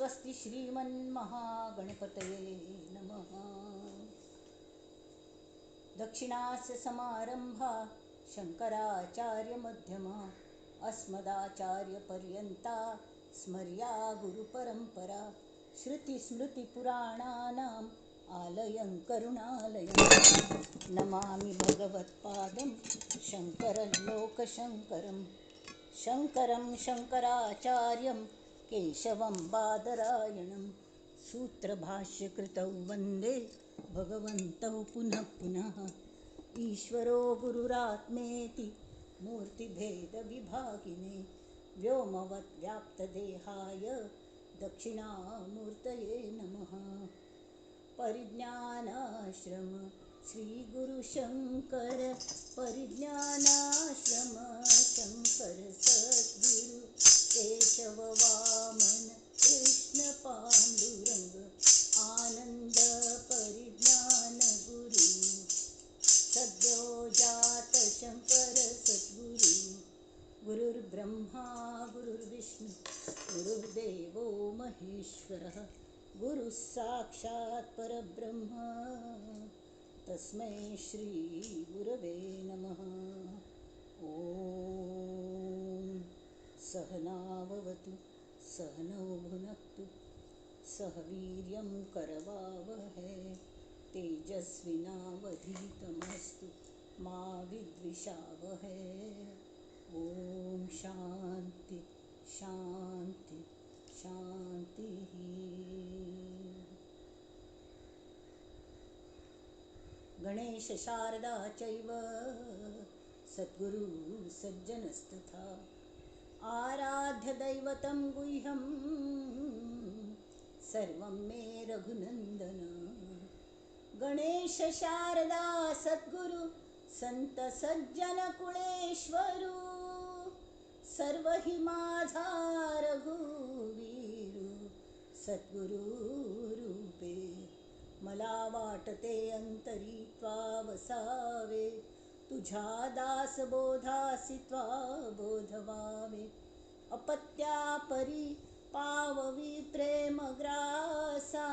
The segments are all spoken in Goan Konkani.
स्वस्ति श्रीमन्महागणपतये नमः। दक्षिणास्य समारंभा शंकराचार्यमध्यमा अस्मदाचार्यपर्यन्ता स्मर्या गुरुपरंपरा। श्रुतिस्मृतिपुराणानाम् आलयं करुणालयं नमामि भगवत्पादं शंकरं लोकशंकरं। शंकरं शंकराचार्यं केशवं बादरायणं सूत्रभाष्यकृतौ वन्दे भगवन्तौ पुनः पुनः। ईश्वरो गुरुरात्मेति मूर्तिभेदविभागिने व्योमवत् व्याप्तदेहाय दक्षिणामूर्तये नमः। परिज्ञानाश्रम श्री गुरुशंकर परिज्ञानाश्रम शंकर सद्गुरु केशव वामन कृष्ण पांडुरंग आनंद परिज्ञान गुरु सद्यो जात शंकर सद्गुरु। गुरुर्ब्रह्मा गुरुर्विष्णु गुरुर्देवो महेश्वरः गुरुः साक्षात् परब्रह्म तस्मै श्री गुरवे नमः। ॐ सहनाववतु सहनौ भुनक्तु सह वीर्यं करवावहै तेजस्विनावधीतमस्तु मा विद्विषावहै। ॐ शांति शांति शांतिः। गणेश शारदा चैव सद्गुरु सज्जनस्तथा आराध्य दैवतं गुह्यं सर्वं मे रघुनंदन। गणेश शारदा सद्गुरु संत सज्जन कुळेश्वरू सर्व हि माझा रघुवीरू सद्गुरु रूपे। मला वाटते अंतरी त्वा वसावे तुझ्या दासबोधासी त्वा बोधवावे। अपत्या परी पाववी प्रेमग्रासा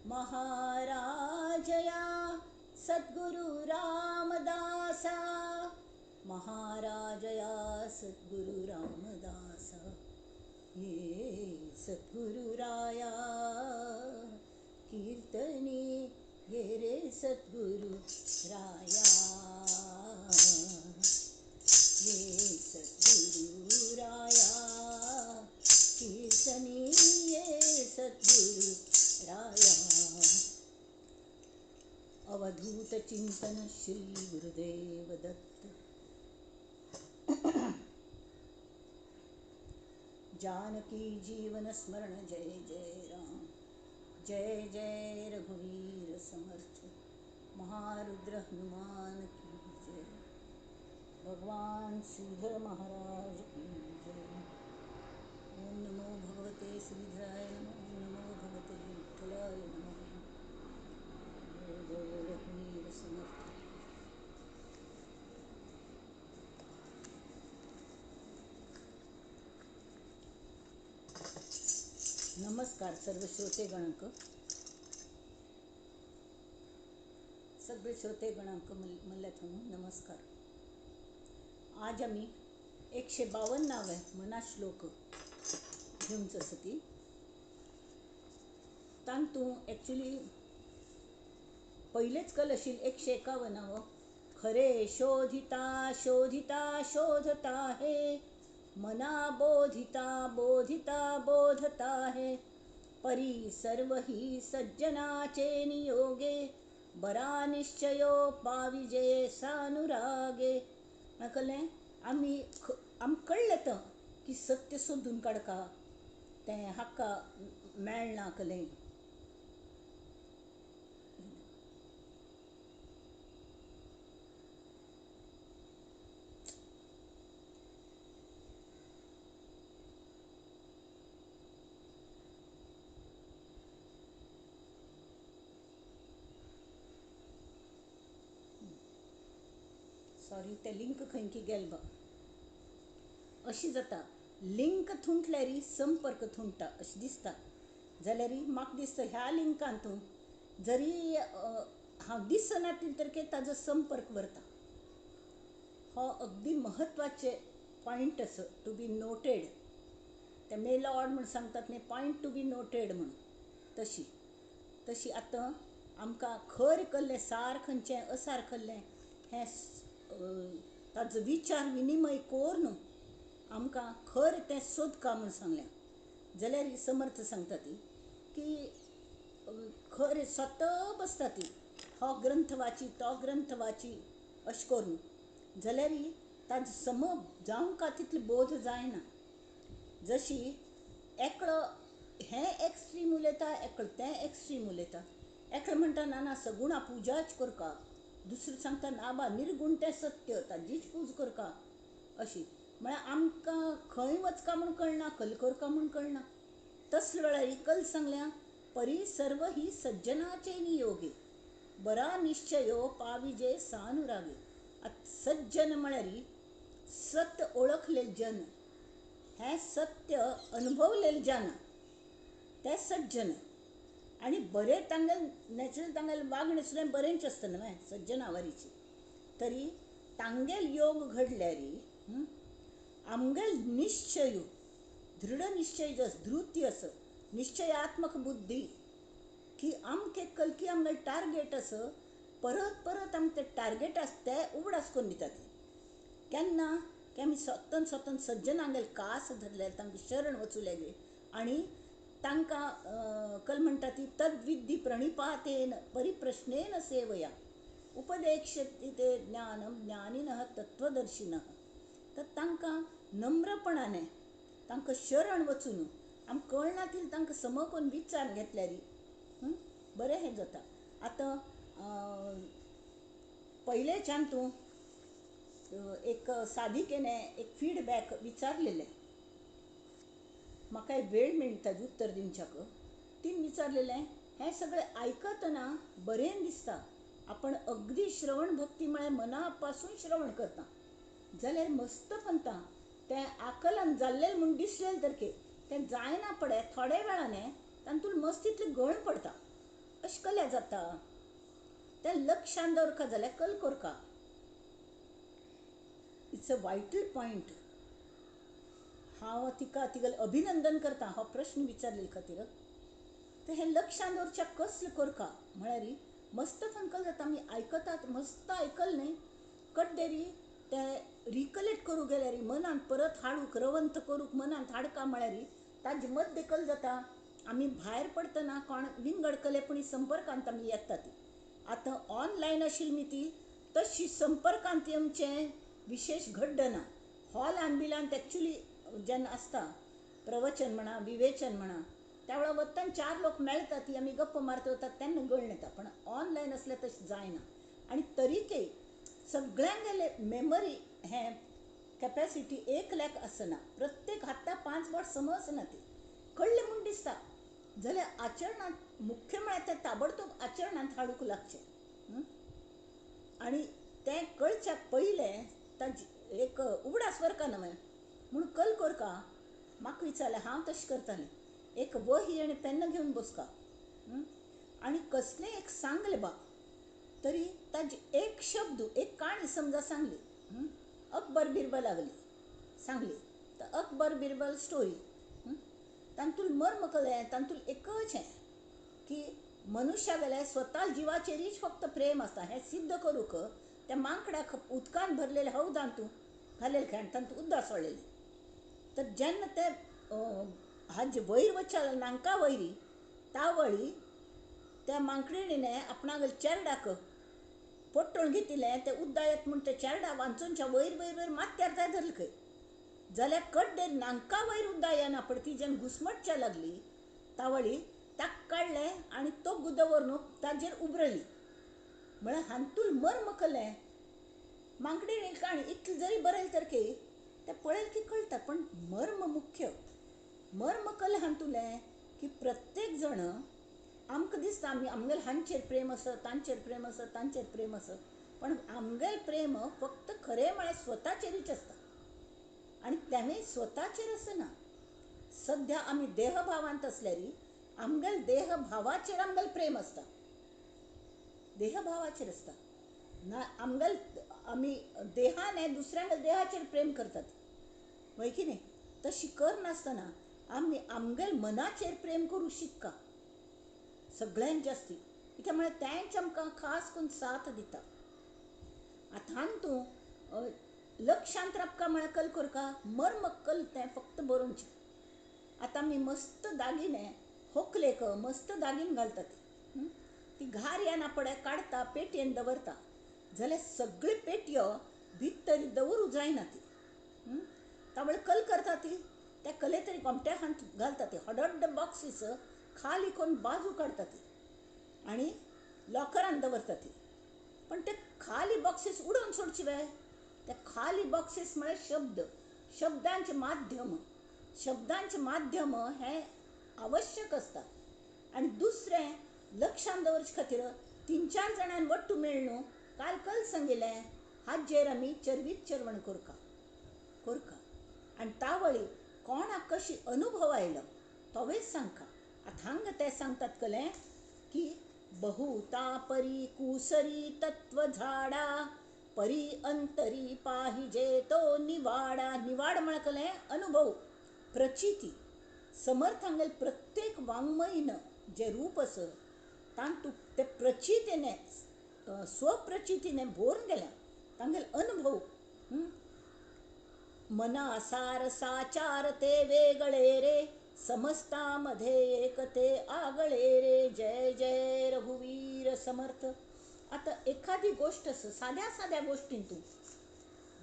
महाराजया सद्गुरु रामदासा। महाराजया सद्गुरु रामदासा ये सद्गुरुराया कीर्तनी ये रे सद्गुरु राया ये सद्गुरुराया कीर्तनी ये सद्गुरु राया। अवधूत चिंतन श्री गुरुदेव दत्त। जानकी जीवन स्मरण जय जय राम जय जय रघुवीर समर्थ। महारुद्र हनुमान की जय। भगवान श्रीधर महाराज की जय। ओम नमो भगवते श्रीधराय नमः। ओम नमो भगवते विठ्ठलाय नमः। जय जय रघुवीर समर्थ। नमस्कार सर्व श्रोतेगणांक, सगळे श्रोतेगणांक मल्ल्यात नमस्कार। आज आम्ही 152 मना श्लोक घेवच आसा ती तांतू एक्चुअली पयलेच कल आशिल्लें 151 खरे शोधिता शोधिता शोधता है मना बोधिता बोधिता बोधता है परी सर्व ही सज्जनाचे नियोगे बरा निश्चयो पाविजे सानुरागे। कळ्ळें आमी आमकां कळ्ळें तो की सत्य सोदून काडका तें हाका मेळना कळ्ळें। सॉरी ते लिंक खंय की गेल बा अशी जाता लिंक थुंटल्यारी संपर्क थुंटा अशें दिसता. जाल्यार म्हाका दिसता ह्या लिंकांतून जरी हांव दिसना तरी ताजो संपर्क वरता. हो अगदी म्हत्वाचे पॉयंट असो टू बी नोटेड. ते मेलॉड म्हूण सांगतात न्ही, पॉयंट टू बी नोटेड म्हूण. तशी तशी आतां आमकां खर कल्लें सार खंयचें असार कल्लें हें ताजो विचार विनिमय करून आमकां खर तें सोदका म्हूण सांगलें. जाल्यार समर्थ सांगता ती की खरें स्वता बसता ती, हो ग्रंथ वाची तो ग्रंथ वाची अशें करून, जाल्यार ताजो सम जावंक तितलो बोध जायना. जशी एकलो हें एक्स्ट्रीम उलयता, एकलो तें एक्स्ट्रीम उलयता. एकलो म्हणटा ना ना सगुणा पुजाच करका, दुसरो सांगता ना बा निर्गुण तें सत्य ताजीच पूज करका. अशी म्हळ्यार आमकां खंय वचका म्हूण कळना, कल करका म्हूण कळना. तसले वेळार कल सांगल्या परी सर्व ही सज्जनाचे नियोगे बरा निश्चयो पाविजे सानुरागे. आतां सज्जन म्हळ्यार सत्य ओळखलेले जन, हें सत्य अनुभवलेले जन ते सज्जन. आनी बरें तांगेलें नॅचरल तांगेलें वागणें सुद्दां बरेंच आसता न्हय सज्जनावरीची. तरी तांगेल योग घडल्यार आमगेल निश्चय, दृढ निश्चय जो धृती आसा, निश्चयात्मक बुद्धी की आमके कलकी आमगेलें टार्गेट आसा, परत परत आमकां तें टार्गेट आसा तें उगडास करून दिता ती. केन्ना की आमी स्वतन स्वतन सज्जनांगेल कास धरल्यार तांकां शरण वचूं लागली आनी तांकां कल म्हणटा ती तद्विद्धी प्रणिपातेन परिप्रश्नेन सेवया उपदेक्षति ते ज्ञानम ज्ञानिनः तत्वदर्शिनः. तर तांकां नम्रपणाने तांकां शरण वचून आमकां कळना तितलें तांकां सम करून विचार घेतल्यार बरें हें जाता. आतां पयलेच्यान तूं एक साधिकेने एक फिडबॅक विचारलेलें, म्हाका वेळ मेळटा उत्तर दिवच्याक. तीन विचारलेलें हें सगळें आयकतना बरें दिसता, आपण अगदी श्रवण भक्ती म्हळ्यार मना पासून श्रवण करता जाल्यार मस्त पंता तें आकलन जाल्लें म्हूण दिसलें तरके तें जायना पडे थोड्या वेळाने तातूंत मस्त तितली गळ पडता. अशें कल्या जाता तें लक्षान दवरका जाल्यार कल करका. It's a vital point. हांव तिका तिगेलें अभिनंदन करता हो प्रश्न विचारले खातीर. तर हें लक्षान दवरच्या कसलें करका म्हळ्यार मस्त फंकल जाता. आमी आयकतात मस्त आयकल न्ही कड्डेरी तें रिकलेक्ट करूंक गेल्यार मनांत परत हाडूंक रवंथ करूंक मनांत हाडका म्हळ्यार ताजे मध्य कल जाता. आमी भायर पडटना कोण विंगड कलेपणी संपर्कांत आमी येता ती. आतां ऑनलायन आशिल्ली न्ही ती तशी संपर्कांत आमचें विशेश घडना. हॉलान बिलान एक्चुली जेन्ना आसता प्रवचन म्हणा विवेचन म्हणा त्या वेळार वतना चार लोक मेळटा ती आमी गप्प मारता वतात तेन्ना गळण येता. पण ऑनलायन आसल्यार तशें जायना. आनी तरीकय सगळ्यांगेले मेमरी हें कॅपेसिटी एक लाख आसना, प्रत्येक हाता 5 बोट सम आसना. ती कळ्ळें म्हूण दिसता जाल्यार आचरणांत मुख्य म्हळ्यार तें ताबडतोब आचरणांत हाडूंक लागचें. आनी तें कळच्याक पयलें ताजें एक उगडास वरका न्हय म्हूण कल करका. म्हाका विचारलें हांव तशें करतालें, एक वही आनी पेन्न घेवन बसका आनी कसलें एक सांगलें बा तरी ताजे एक शब्द एक काणी समजा सांगली, अकबर बिरबल लागली सांगली, तर अकबर बिरबल स्टोरी तातूंत मर्म कळ्ळें. तातूंत एकच हें की मनुष्या गेल्यार स्वता जिवाचेरीच फक्त प्रेम आसता हें सिद्ध करूंक त्या माकडाक उदकान भरलेलें हौदान तूं घालेलें खंय आनी तातूंत उदक सोडलेलें. तर जेन्ना ते हाजे वयर वचले नांका वयरी तावळी त्या मांकडिणीने आपणागेले चेरडाक पोट्टण घेतिल्लें तें उद्दा येत म्हूण तें चेरडा वांचूनच्या वयर वयर वयर माथ्यार जाय धरलें खंय. जाल्यार कड्डेर नांका वयर उद्दा येना पण ती जेन्ना घुसमटच्या लागली तावळी ताका काडलें आनी तो गुदो व्हरून ताजेर उबरली. म्हळ्यार हातूंत मर्म कलें मांकडिणी काणी इतली जरी बरयलें तर की तें पळयलें की कळटा, पण मर्म मुख्य मर्म कलें हातूंतलें की प्रत्येक जण आमकां दिसता आमी आमगेलें हांचेर प्रेम आसा तांचेर प्रेम आसा तांचेर प्रेम आसा, पण आमगेलें प्रेम फक्त खरें म्हळ्यार स्वताचेरूच आसता. आनी तेंवूय स्वताचेर आसना. सद्या आमी देहभावांत आसल्यार आमगेल देहभावाचेर आमगेल प्रेम आसता, देहभावाचेर आसता ना आमगेल. आमी देहान दुसऱ्यांगेल देहाचेर प्रेम करतात, वय की न्ही? तशी करनासतना आमी आमगेल मनाचेर प्रेम करूं शिकका सगळ्यांत जास्ती. कित्याक म्हळ्यार तेंच आमकां खास करून साथ दिता. आतां तूं लक्षांत राबका म्हळ्यार कल करका मर्म कल तें फक्त बरोवचें. आतां आमी मस्त दागिने होकलेक मस्त दागीन घालतात, ती घार येना पडे काडटा, पेटयेन दवरता, जाल्यार सगळ्यो पेटयो भितर दवरूं जायना ती. तावळ कल करता ती त्या कले तरी गोमट्या हात घालता ती, हडड्ड बॉक्सीस खाली करून बाजू काडटा ती आनी लॉकरान दवरता ती. पण ते खाली बॉक्सीस उडोवन सोडचे वे? ते खाली बॉक्सीस म्हळ्यार शब्द, शब्दांचें माध्यम, शब्दांचें माध्यम हें आवश्यक आसता. आनी दुसरें लक्षांत दवरचे खातीर 3-4 जाणांनी वट्टू मेळ्ळू काल कल सांगिल्लें हाजेर आमी चरवीत चरवण करका करका. आनी तावळी कोणाक कशी अनुभव आयलो तोवेच सांगका. आतां हांगा ते सांगतात कलें की बहुता परी कुसरी तत्व झाडा परी अंतरी पाहिजे तो निवाडा. निवाड म्हळ्यार कलें अनुभव, प्रचिती. समर्थांगेल प्रत्येक वाङ्मयीन जें रूप आसा तांतूत ते प्रचितीने, स्वप्रचितीने भरून गेल्या तांगेल अनुभव. मना सार साचार ते वेगळे रे, समस्तामध्ये एक ते आगळे रे, जय जय रघुवीर समर्थ. आतां एखादी गोश्ट आसा, साद्या साद्या गोश्टीन तूं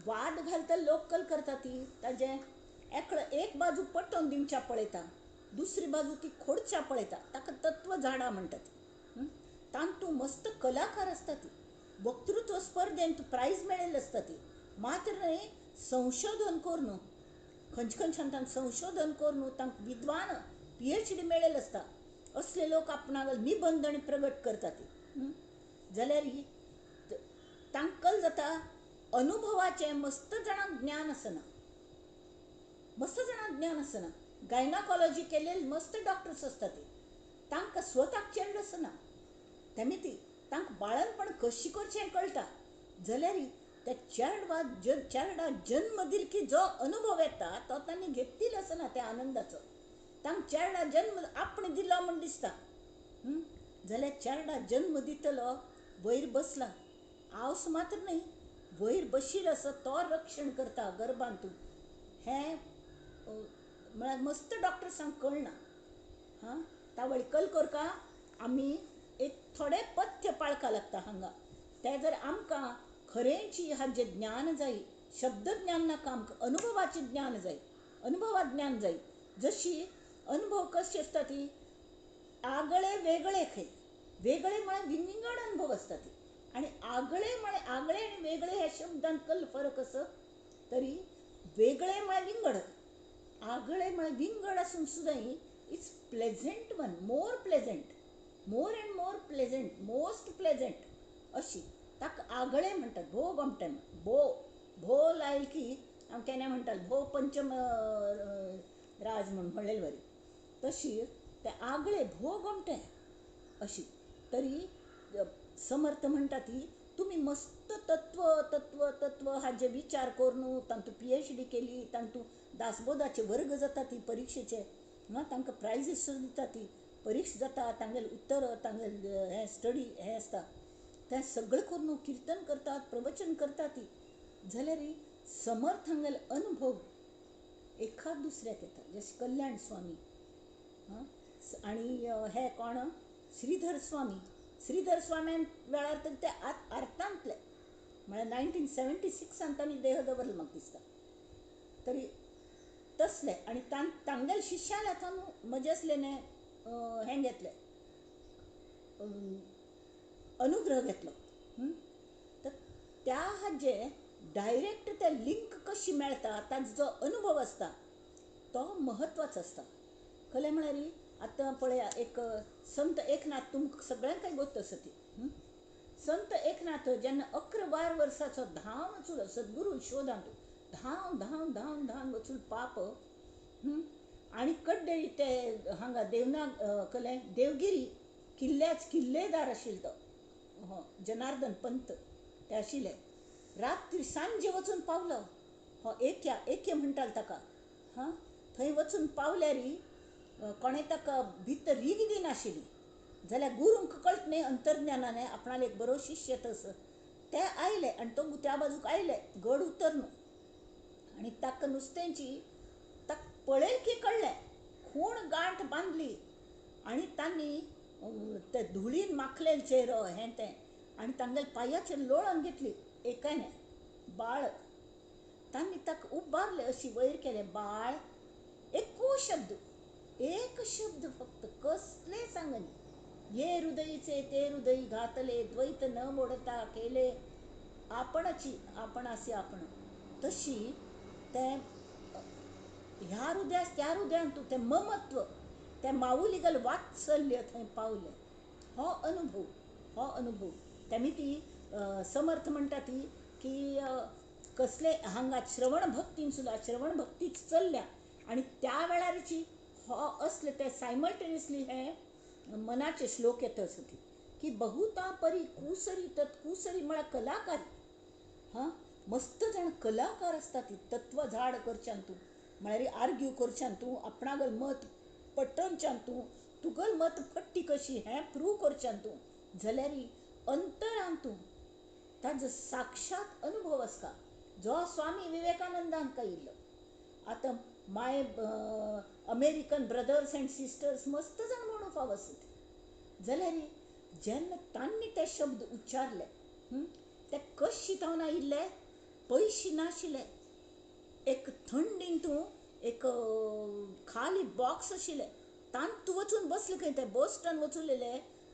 वाद घालता, लोक कल करता ती ताजें एकळ एक बाजू पटोवन दिवच्या पळयता, दुसरी बाजू ती खोडच्या पळयता, ताका तत्व झाडां म्हणटात. तांतूं मस्त कलाकार आसता ती, वक्तृत्व स्पर्धेंत प्रायज मेळिल्लें आसता ती. मात्र न्हय संशोधन करून खंयचे खंयच्यान तांकां संशोधन करून तांकां विद्वान PhD मेळिल्लें आसता. असले लोक आपणाक निबंद आनी प्रगट करतात ती. जाल्यार तांकां जाता अनुभवाचें मस्त जाणांक ज्ञान आसना, मस्त जाणांक ज्ञान आसना. गायनाकॉलॉजी केलेले मस्त डॉक्टर्स आसता ते, तांकां स्वताक चेड आसना. तेमी ती तांकां बाळंतपण कशी करचें कळटा, जाल्यार त्या चेरडा जन्म दिल की जो अनुभव येता तो तांणी घेततील आसना त्या आनंदाचो. तांकां चेरडा जन्म आपण दिलो म्हूण दिसता, जाल्यार चेरडा जन्म दितलो वयर बसला आवस मात्र न्हय, वयर बशील आसा तो रक्षण करता गर्भांतून. हें म्हळ्यार मस्त डॉक्टर्सांक कळना. हां, तावळ कल करका आमी एक थोडे पथ्य पाळका लागता हांगा. ते जर आमकां खरेंची हाजें ज्ञान जाय, शब्द ज्ञान नाका आमकां, अनुभवाचें ज्ञान जाय, अनुभवात ज्ञान जाय. जशी अनुभव कशी आसता ती आगळे वेगळे खंय, वेगळे म्हळ्यार विंगड अनुभव आसता ती. आनी आगळे म्हळ्यार आगळे आनी वेगळे ह्या शब्दांत कल फरक आसा तरी वेगळे म्हळ्यार विंगड, आगळे म्हळ्यार विंगड आसून सुद्दां it's pleasant one, more pleasant, more and more pleasant, most pleasant अशी ताका आगळे म्हणटात. भोव गोमटें भो भो लायल की हांव केन्ना म्हणटात भो पंचम राज म्हूण म्हणलेले वरी, तशी ते आगळे भो गोमटें अशी. तरी समर्थ म्हणटा ती तुमी मस्त तत्व तत्व तत्व हाजे विचार करून तांतूं PhD केली, तांतूं दासबोधाचे वर्ग जाता ती परिक्षेचे, तांकां प्रायजीस सुद्दां दिता ती, परीक्षा जाता तांगेले उत्तर तांगेले हें स्टडी हें आसता तें सगळें करून किर्तन करतात, प्रवचन करतात ती. जाल्यार समर्थ हांगेले अनुभव एखाद दुसऱ्याक येता, जशें कल्याण स्वामी आनी हे कोण श्रीधर स्वामी. श्रीधर स्वाम्यान वेळार तर ते आर्तांतले म्हळ्यार 1976 तांणी देह दवरलो म्हाका दिसता तरी तसले. आनी तांगेले शिष्याले आतां म्हजे असलेने हें घेतलें, अनुग्रह घेतलो. तर त्या हाजे डायरेक्ट ते लिंक कशी मेळटा, ताजो जो अनुभव आसता तो म्हत्वाचो आसता. खरें म्हळ्यार आतां पळया एक संत एकनाथ, तुमकां सगळ्यांक काय गोत आसा ती. संत एकनाथ जेन्ना 11 वर्साचो धांव चलो सद्गुरू शोधांत धांव धांव धांव धांव वचून पाप आनी कड्डे ते हांगा देवना कले देवगिरी किल्ल्याच किल्लेदार आशिल्लो तो जनार्दन पंत ते आशिल्ले. रात्री सांजे वचून पावलो हो एक्या एक्य म्हणटालो ताका. हां, थंय वचून पावल्यार कोणें ताका भितर रीग दिनाशिल्ली. जाल्यार गुरूंक कळट न्ही अंतर्ज्ञानाने आपणाले एक बरो शिश्य तसो ते आयले आनी तो त्या बाजूक आयले गड उतर न्हू आनी ताका नुस्त्यांची ताका पळयल की कळ्ळें खूण गांठ बांदली आनी तांणी ते धुळीन माखलेले चेरो हें तें आनी तांगेले पांयाचेर लोळण घेतली एकाने बाळ. तांणी ताका उबारले अशी वयर केलें बाळ. एकू शब्द, एक शब्द फक्त कसले सांगनी. ये हृदयीचे ते हृदयी घातले द्वैत न मोडता केले आपणाची आपणासी आपण. तशी ते ह्या हृदयास त्या हृदयान तूं तें ममत्व त्या माऊलीगल वात्सल्य थंय पावलें. हो अनुभव, हो अनुभव तेमी ती समर्थ म्हणटा ती की कसले हांगा श्रवण भक्तीन सुद्दां श्रवण भक्तीच चल्ल्या आनी त्या वेळारची हो असले ते सायमल्टेनियसली हे मनाचे श्लोक येता ती की बहुता परी कुसरी तत् कुसरी म्हळ्यार कलाकारी. हां, मस्त जाण कलाकार आसता ती तत्व झाड करच्यान तूं म्हळ्यार आर्ग्यू करच्यान तूं आपणागल मत पटोवच्यान तूं तुगल मत फट्टी कशी हें प्रूव करच्यान तूं जाल्यार अंतरान तूं ताजो साक्षात अनुभव आसता जो स्वामी विवेकानंदांक आयिल्लो. आतां my American brothers and sisters मस्त जाण म्हणूंक फाव आसत जाल्यार जेन्ना तांणी ते शब्द उच्चारले ते कशी तावन आयिल्ले, पयशे नाशिल्ले, एक थंडीन तूं एक खाली बॉक्स आशिल्लें तांतू वचून बसले खंय ते बोस्टन वचून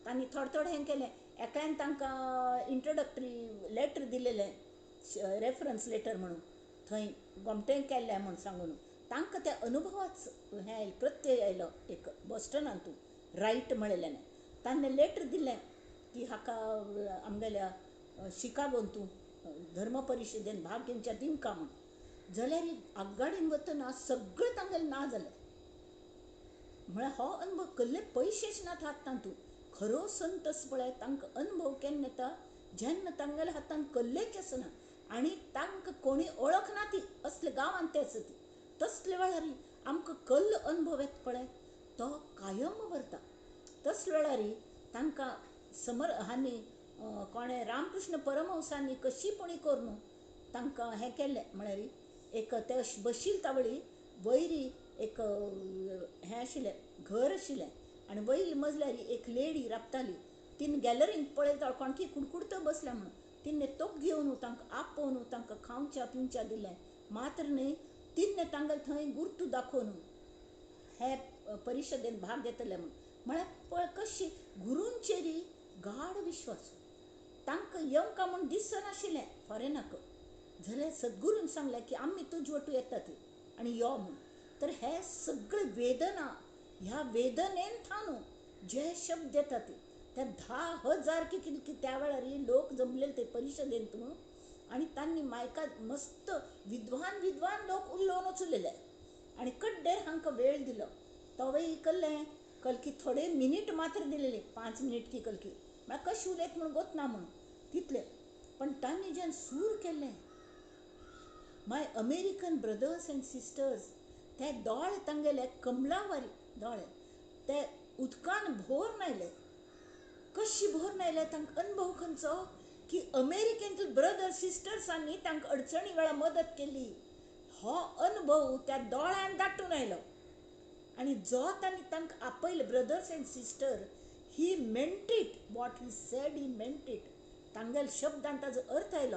तांणी थोडे थोडे हें केलें. एकल्यान तांकां इंट्रोडक्टरी लेटर दिलेलें रेफरन्स लेटर म्हणून थंय गोमटें केल्लें म्हूण सांगून तांकां त्या अनुभवाच हें आयलें प्रत्यय आयलो एक बोस्टनान तूं रायट म्हणलेलें. तांणी लेटर दिलें की हाका आमगेल्या शिकागोन तूं धर्म परिशदेन भाग घेवच्या दिवका म्हूण. जाल्यार आगगाडीन वतना सगळें तांगेलें ना जालें. म्हळ्यार हो अनुभव कसले पयशेच नात हातान तूं खरो संत पळय तांकां अनुभव केन्ना येता जेन्ना तांगेल्या हातान कल्लेच आसना आनी तांकां कोणी ओळखना ती असले गांवांत ते आसता ती तसले वेळार आमकां कल्ल अनुभव येता पळय तो कायम व्हरता. तसले वेळार तांकां समर हांणी कोणें रामकृष्ण परमहंसांनी कशी पुणी करून तांकां हें केल्लें म्हळ्यार एक ते बशील तावळी वयरी एक हें आशिल्लें घर आशिल्लें आनी वयली मजल्यार एक लेडी राबताली. तिन गॅलरीन पळयता कोणकी कुडकुडत बसल्या म्हणून तिने तोप घेवन तांकां आपोवन तांकां खावच्या पिवच्या दिलें मात्र न्हय तिने तांकां थंय गुर्तू दाखोवन हे परिशदेन भाग घेतले म्हूण. म्हळ्यार पळय कशी गुरूंचेरी गाढ विश्वास तांकां येवंका म्हूण दिसनाशिल्लें फॉरेनाक. जाल्यार सद्गुरून सांगलें की आमी तुज वटू येता ती आनी यो म्हूण. तर हे सगळे वेदना ह्या वेदनेन थावन जे शब्द येता ते त्या 10,000 की कितके त्या वेळार लोक जमलेले ते परिशदेन तूं आनी तांणी मायका मस्त विद्वान विद्वान लोक उलोवन वचलेले आनी कड्डेर हांकां वेळ दिलो. तोवय कल्लें कलकी थोडे मिनीट मात्र दिलेले 5 मिनीट की कलकी म्हळ्यार कशें उलयत म्हूण गोतना म्हूण तितले. पण तांणी जेन्ना सूर केल्लें my American brothers and sisters ते दोळे तांगेले कमलावारी दोळे ते उदकान भरून आयले. कशी भरून आयले तांकां अनुभव खंयचो की अमेरिकेंतले ब्रदर सिस्टर्सांनी तांकां अडचणी वेळार मदत केली. हो अनुभव त्या दोळ्यान दाटून आयलो आनी जो तांणी तांकां आपयले brothers and sister he meant it what he said he meant it. तांगेल्या शब्दान ताजो अर्थ आयलो.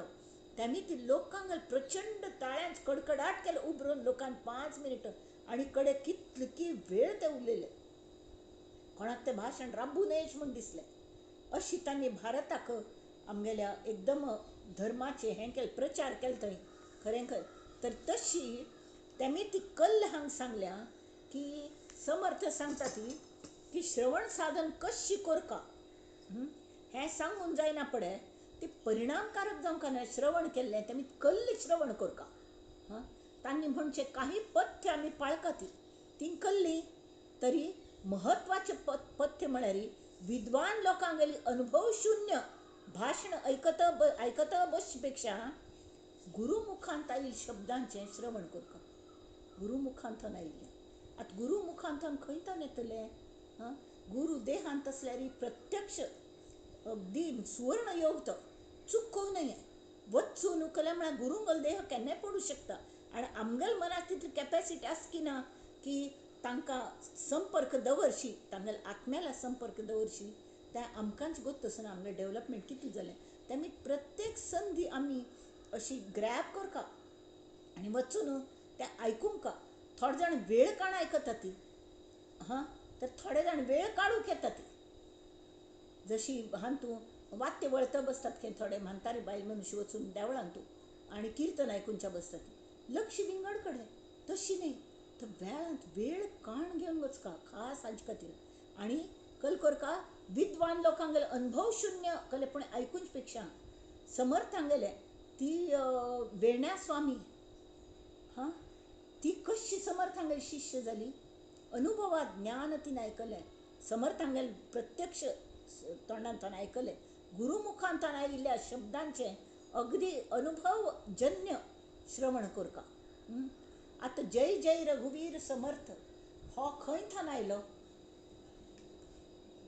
त्यांनी ती लोकांक प्रचंड ताळ्यांच कडकडाट केलो उबरून लोकांक 5 मिनटां आनी कडे कितले की वेळ ते उलयले. कोणाक तें भाशण राबू नयेच म्हूण दिसलें. अशी तांणी भारताक आमगेल्या एकदम धर्माचें हें केलें प्रचार केलो थंय खरें खरें. तर तशी तेमी ती कल्ल हांगा सांगल्या की समर्थ सांगता ती की श्रवण साधन कशी कोरका हें सांगून जायना पडे ती परिणामकारक जावंक ना. श्रवण केल्लें तेमी कल्ल श्रवण कोरका. हां, तांणी म्हणचे काही पथ्य आमी पाळका ती तीं कल्लीं तरी म्हत्वाचें पथ्य म्हळ्यार विद्वान लोकांगेली अनुभवशून्य भाशण आयकत आयकत बसचे पेक्षा गुरुमुखांत आयिल्ल्या शब्दांचें श्रवण करप. गुरुमुखांतल्यान आयिल्लें. आतां गुरुमुखांतल्यान खंय तान येतलें? हां, गुरू देहांत आसल्यार प्रत्यक्ष अगदी सुवर्ण योग तो चुकोवं नये. वचून उखल्या म्हळ्यार गुरुंगल देह केन्नाय पडूं शकता आनी आमगेल मनांत तितली कॅपेसिटी आसा की ना की तांकां संपर्क दवरशी, तांगेल्या आत्म्याला संपर्क दवरशी, तें आमकांच गोत्त आसना आमगेलें डेवलपमेंट कितलें जालें. तेमी प्रत्येक संदी आमी अशी ग्रॅब करका आनी वचून तें आयकूंक. थोडे जाण वेळ काडून आयकता ती, हां, तर थोडे जाण वेळ काडूंक येता ती. जशी हातूं वाद्य वळत बसतात खंय थोडे म्हातारे बायल मनीस वचून देवळांतू आनी किर्तन आयकुच्या बसतात, लक्ष विंगड कडेन. तशी न्ही, तर वेळांत वेळ काण घेवन वचका खास हाजे खातीर. आनी कल करका विद्वान लोकांगेले अनुभवशून्य कले पूण आयकुचे पेक्षा समर्थांगेले ती वेण्या स्वामी, हां, ती कशी समर्थांगेली शिष्य जाली, अनुभवात ज्ञान तिणें आयकलें, समर्थांगेले प्रत्यक्ष तोंडांतल्यान आयकलें, गुरुमुखांतल्यान आयिल्ल्या शब्दांचें अगदी अनुभवजन्य श्रवण करका. आतां जय जय रघुवीर समर्थ हो खंय थान आयलो?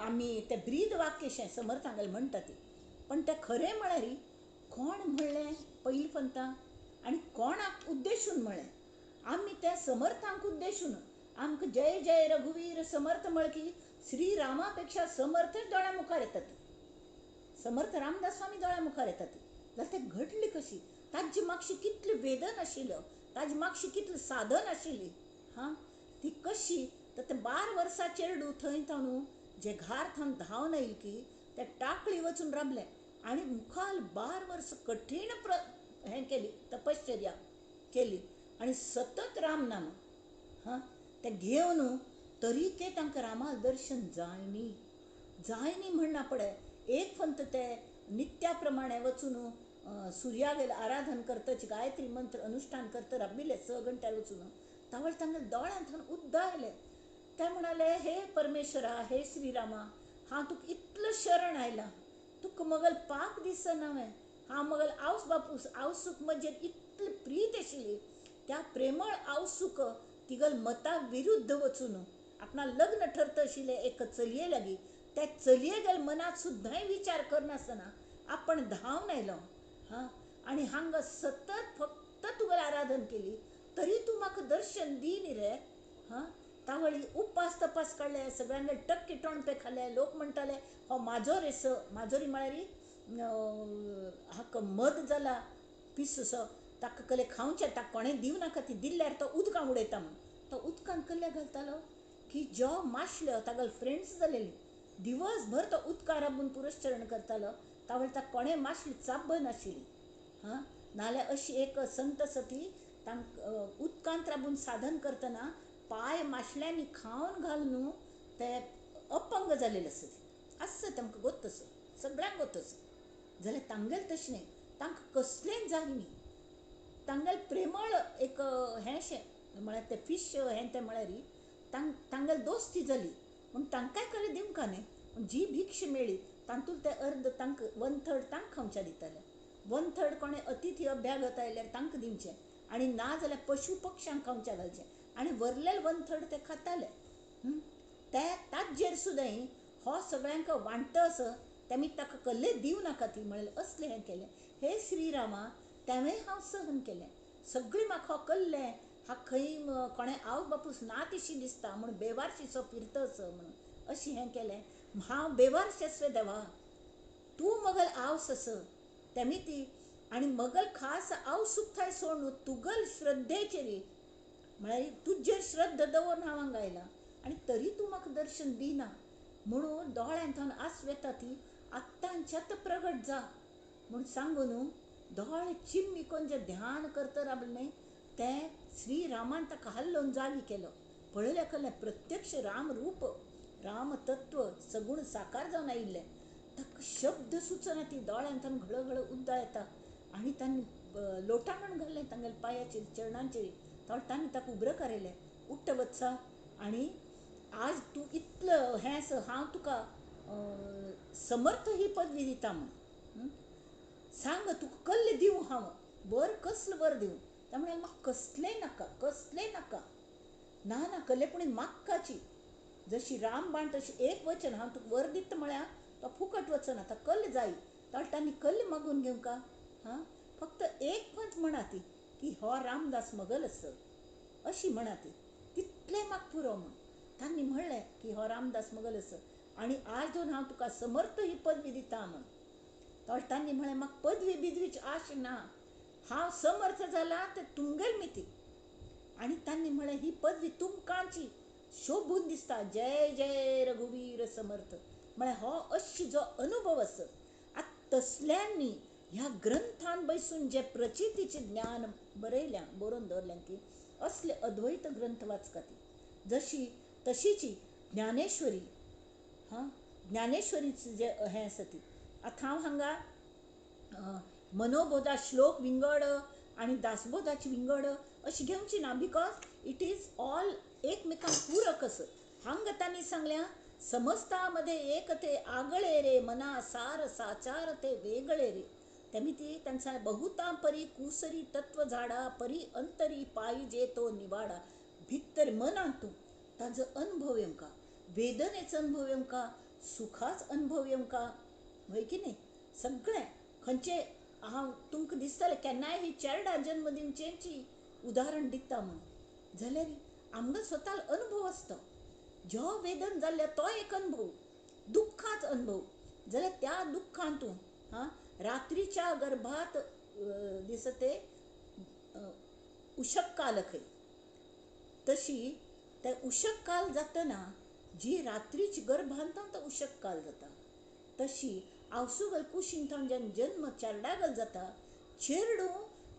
आमी तें ब्रीद वाक्यशें समर्थांगेलें म्हणटा ती, पण तें खरें म्हळ्यार कोण म्हणलें पयलीं पंता आनी कोणाक उद्देशून म्हणलें? आमी त्या समर्थांक उद्देशून आमकां जय जय रघुवीर समर्थ म्हळें की श्रीरामा पेक्षा समर्थच दोळ्या मुखार येतात, समर्थ रामदास स्वामी दोळ्या मुखार येतात. जाल्यार तें घडलें कशी? ताजे मागशी कितलें वेदन आशिल्लो, ताजे मागशी कितलें साधन आशिल्ली, हां, ती कशी? तर ते 12 वर्सां चेरडू थंय थावन जे घार थावन धांवन आयली की ते टाकळी वचून राबलें आनी मुखार 12 वर्सां कठीण हें केली, तपश्चर्या केली आनी सतत रामनाम, हां, तें घेवन तरी ते तांकां रामा दर्शन जायनी जायनी म्हणना पडे. एक फंत ते नित्या प्रमाणे वचून सुर्यागेर आराधन करतच गायत्री मंत्र अनुष्ठान करत राबिल्ले 6 घंट्यार वचून, तावळ तांगेल्या दोळ्यांत उद्दा आयले. ते म्हणाले, हे परमेश्वरा, हे श्रीरामा, हांव तुका इतलो शरण आयला, तुका मगल पाप दिसना हांवें, हांव मगल आवस बापूस आवसूक म्हजेर इतली प्रीत आशिल्ली, त्या प्रेमळ आवसूक तिगल मता विरुद्ध वचून आपणा लग्न ठरत आशिल्लें एक चलये लागीं, त्या चलयेगेल मनांत सुद्दांय विचार करनासतना आपण धांवन आयलो, हां, आनी हांगा सतत फक्त तुगेलें आराधन केली तरी तूं म्हाका दर्शन दी न्ही रे. हां, तावळी उपास तपास काडले, सगळ्यांगे टक्के टोणपे खाले. लोक म्हणटाले हो माजोर येस, माजोरी म्हळ्यार हाका मद जाला पिसो, ताका कले खावचें, ताका कोणें दिवं नाका, ती दिल्यार तो उदकां उडयता म्हूण. तो उदकान कल्ले घालतालो की जो मासल्यो तागेले फ्रेंड्स जालेली, दिवसभर तो उदकार राबून पुरस्चरण करतालो. तावळ ताका कोणें मासली चाब्ब नाशिल्ली. हां, नाल्यार अशी एक संत सती तांकां उदकांत राबून साधन करतना पांय मासल्यांनी खावन घालून ते अपंग जालेले आसत, आसत तांकां गोत्त आसत, सगळ्यांक गोत्त आसत. जाल्यार तांगेलें तशें न्ही, तांकां कसलेंच जाय न्ही, तांगेलें प्रेमळ एक हें शें म्हळ्यार ते फिश हें तें म्हळ्यार तांगेली दोस्ती जाली म्हूण तांकांय कडेन दिवंक न्ही, पूण जी भिक्ष मेळ्ळी तातूंत ते अर्द तांकां 1/3 तांकां खावच्या दिताले, 1/3 कोणें अतिथी अभ्यागत आयल्यार तांकां दिवचें आनी ना जाल्यार पशु पक्ष्यांक खावच्या घालचें आनी वरलेले 1/3 ते खाताले. ते ताजेर सुद्दां हो सगळ्यांक वांट्टा आस, तेमी ताका कल्ले दिवं नाका ती म्हणलें असलें हें केलें. हे श्रीरामा, तेंवें हांव सहन केलें, सगळीं म्हाका हो कल्लें हा खंय कोणें आवय बापूस ना तिशी दिसता म्हूण बेवारशीचो फिरता असो म्हणून अशें हें केलें. हांव बेवारशी आसलें देवा, तूं मगल आवस आस तेमी ती आनी मगल खास आवसूक थंय सोडून तुगल श्रद्धेचेर म्हळ्यार तुजेर श्रद्धा दवरून हांव हांगा आयलां आनी तरी तूं म्हाका दर्शन दिना म्हणून दोळ्यांत आस येता ती आत्तांच्यात प्रगट जा म्हूण सांगून दोळे चिम्मी कोन जें ध्यान करता राबलें न्ही तें श्रीरामान ताका हाल्लोवन जागी केलो. पळयलें कल्लें प्रत्यक्ष राम रूप, रामतत्व सगुण साकार जावन आयिल्लें. ताका शब्द सुचना, ती दोळ्यांत घळघळ उद्दा येता आनी तांणी लोटांगण घाल्लें तांगेले पांयाचेर चरणांचेर. तांणी ताका उब्र करयलें, उट्ट वत्सा आनी आज तूं इतलो हें आसा, हांव तुका समर्थ ही पदवी दिता म्हूण. सांग तुका कल्ल दिवं हांव, वर कसलो वर दिवं? त्या म्हळ्यार म्हाका कसलें नाका, कसलें नाका, ना ना कल्ले पूण माक्काची जशी रामबाण तशी एक वचन हांव तुका वर दिता म्हळ्यार तो फुकट वचना, आतां कल्ल जाय. तांणी कल्ल मागून घेवंका. हां, फक्त एक पंच म्हणा ती की हो रामदास मगल आसा अशी म्हणा ती, तितलें म्हाका पुरो म्हूण. तांणी म्हणलें की हो रामदास मगल आसा आनी आज दोन हांव तुका समर्थ ही पदवी दिता म्हूण. तांणी म्हळें म्हाका पदवी बिदवीची आश ना, हांव समर्थ जाला ते तुमगेल मिती. आनी तांणी म्हळें ही पदवी तुमकांची शोभून दिसता, जय जय रघुवीर समर्थ. म्हळ्यार हो अशी जो अनुभव आसा आतां तसल्यांनी ह्या ग्रंथान बसून जे प्रचितीचें ज्ञान बरयल्या बरोवन दवरल्यां की असले अद्वैत ग्रंथ वाचका ती. जशी तशीची ज्ञानेश्वरी, हां, ज्ञानेश्वरीचें जें हें आसा ती. आतां हांव हांगा मनोबोधा श्लोक विंगड आनी दासबोधाची विंगड अशी घेवची ना, because it is all एकमेकांक पूरक आसा. हांगा तांणी सांगल्या समस्तामध्ये एक ते आगळे रे मना सार साचार ते वेगळे रे. तेमी ती तांणी सांगलें बहुता परी कुसरी तत्व झाडा परी अंतरी पाहिजे तो निवाडा. भितर मनांत तूं ताजो अनुभव येवंका, वेदनेचो अनुभव येवंका, सुखाच अनुभव येवंका, हय की न्ही? सगळें खंयचे हांव तुमकां दिसतलें केन्नाय ही चेरडा जन्म दिवचेची उदाहरण दिता म्हूण, जाल्यार आमकां स्वताक अनुभव आसता. जो वेदन जाल्ले तो एक अनुभव, दुख्खाच अनुभव. जाल्यार त्या दुख्खांतून हां रात्रीच्या गर्भात दिसते उशक काल खंय, तशी त्या उशक काल जातना जी रात्रीची गर्भांत तो उशक काल जाता, तशी आवसुगल कुशीन थावन जेन्ना जन्म चेरडागल जाता, चेरडूं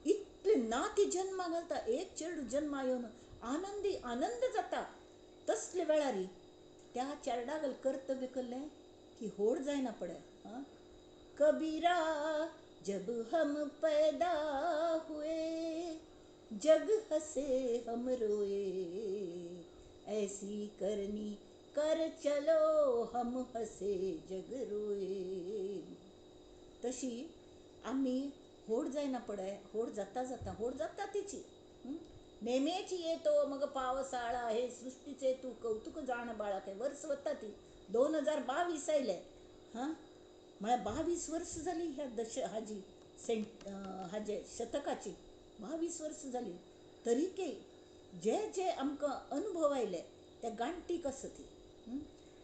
इतले ना ती जन्मा घालता, एक चेरडूं जन्मा येवन आनंदी आनंद जाता. तसले वेळारी त्या चेरडागल कर्तव्य करलें की होड जायना पडे. हां, कबीरा जब हम पैदा हुए जग हसे हम रोए, ऐसी करनी कर चलो हम हसे जग रोए. तशी आमी होड जायना पडे, होड जाता जाता होड जाता तिची. नेमेची येतो मग पावसाळा हे सृष्टीचे तू कौतुक जाण बाळा. काय वर्स वता ती 2022 आयले. हां, म्हळ्यार 22 वर्स जाली ह्या दश हाजी सेंट हाजे शतकाची 22 वर्स जाली. तरी के जे जे आमकां अनुभव आयले त्या गांठीक आसा ती.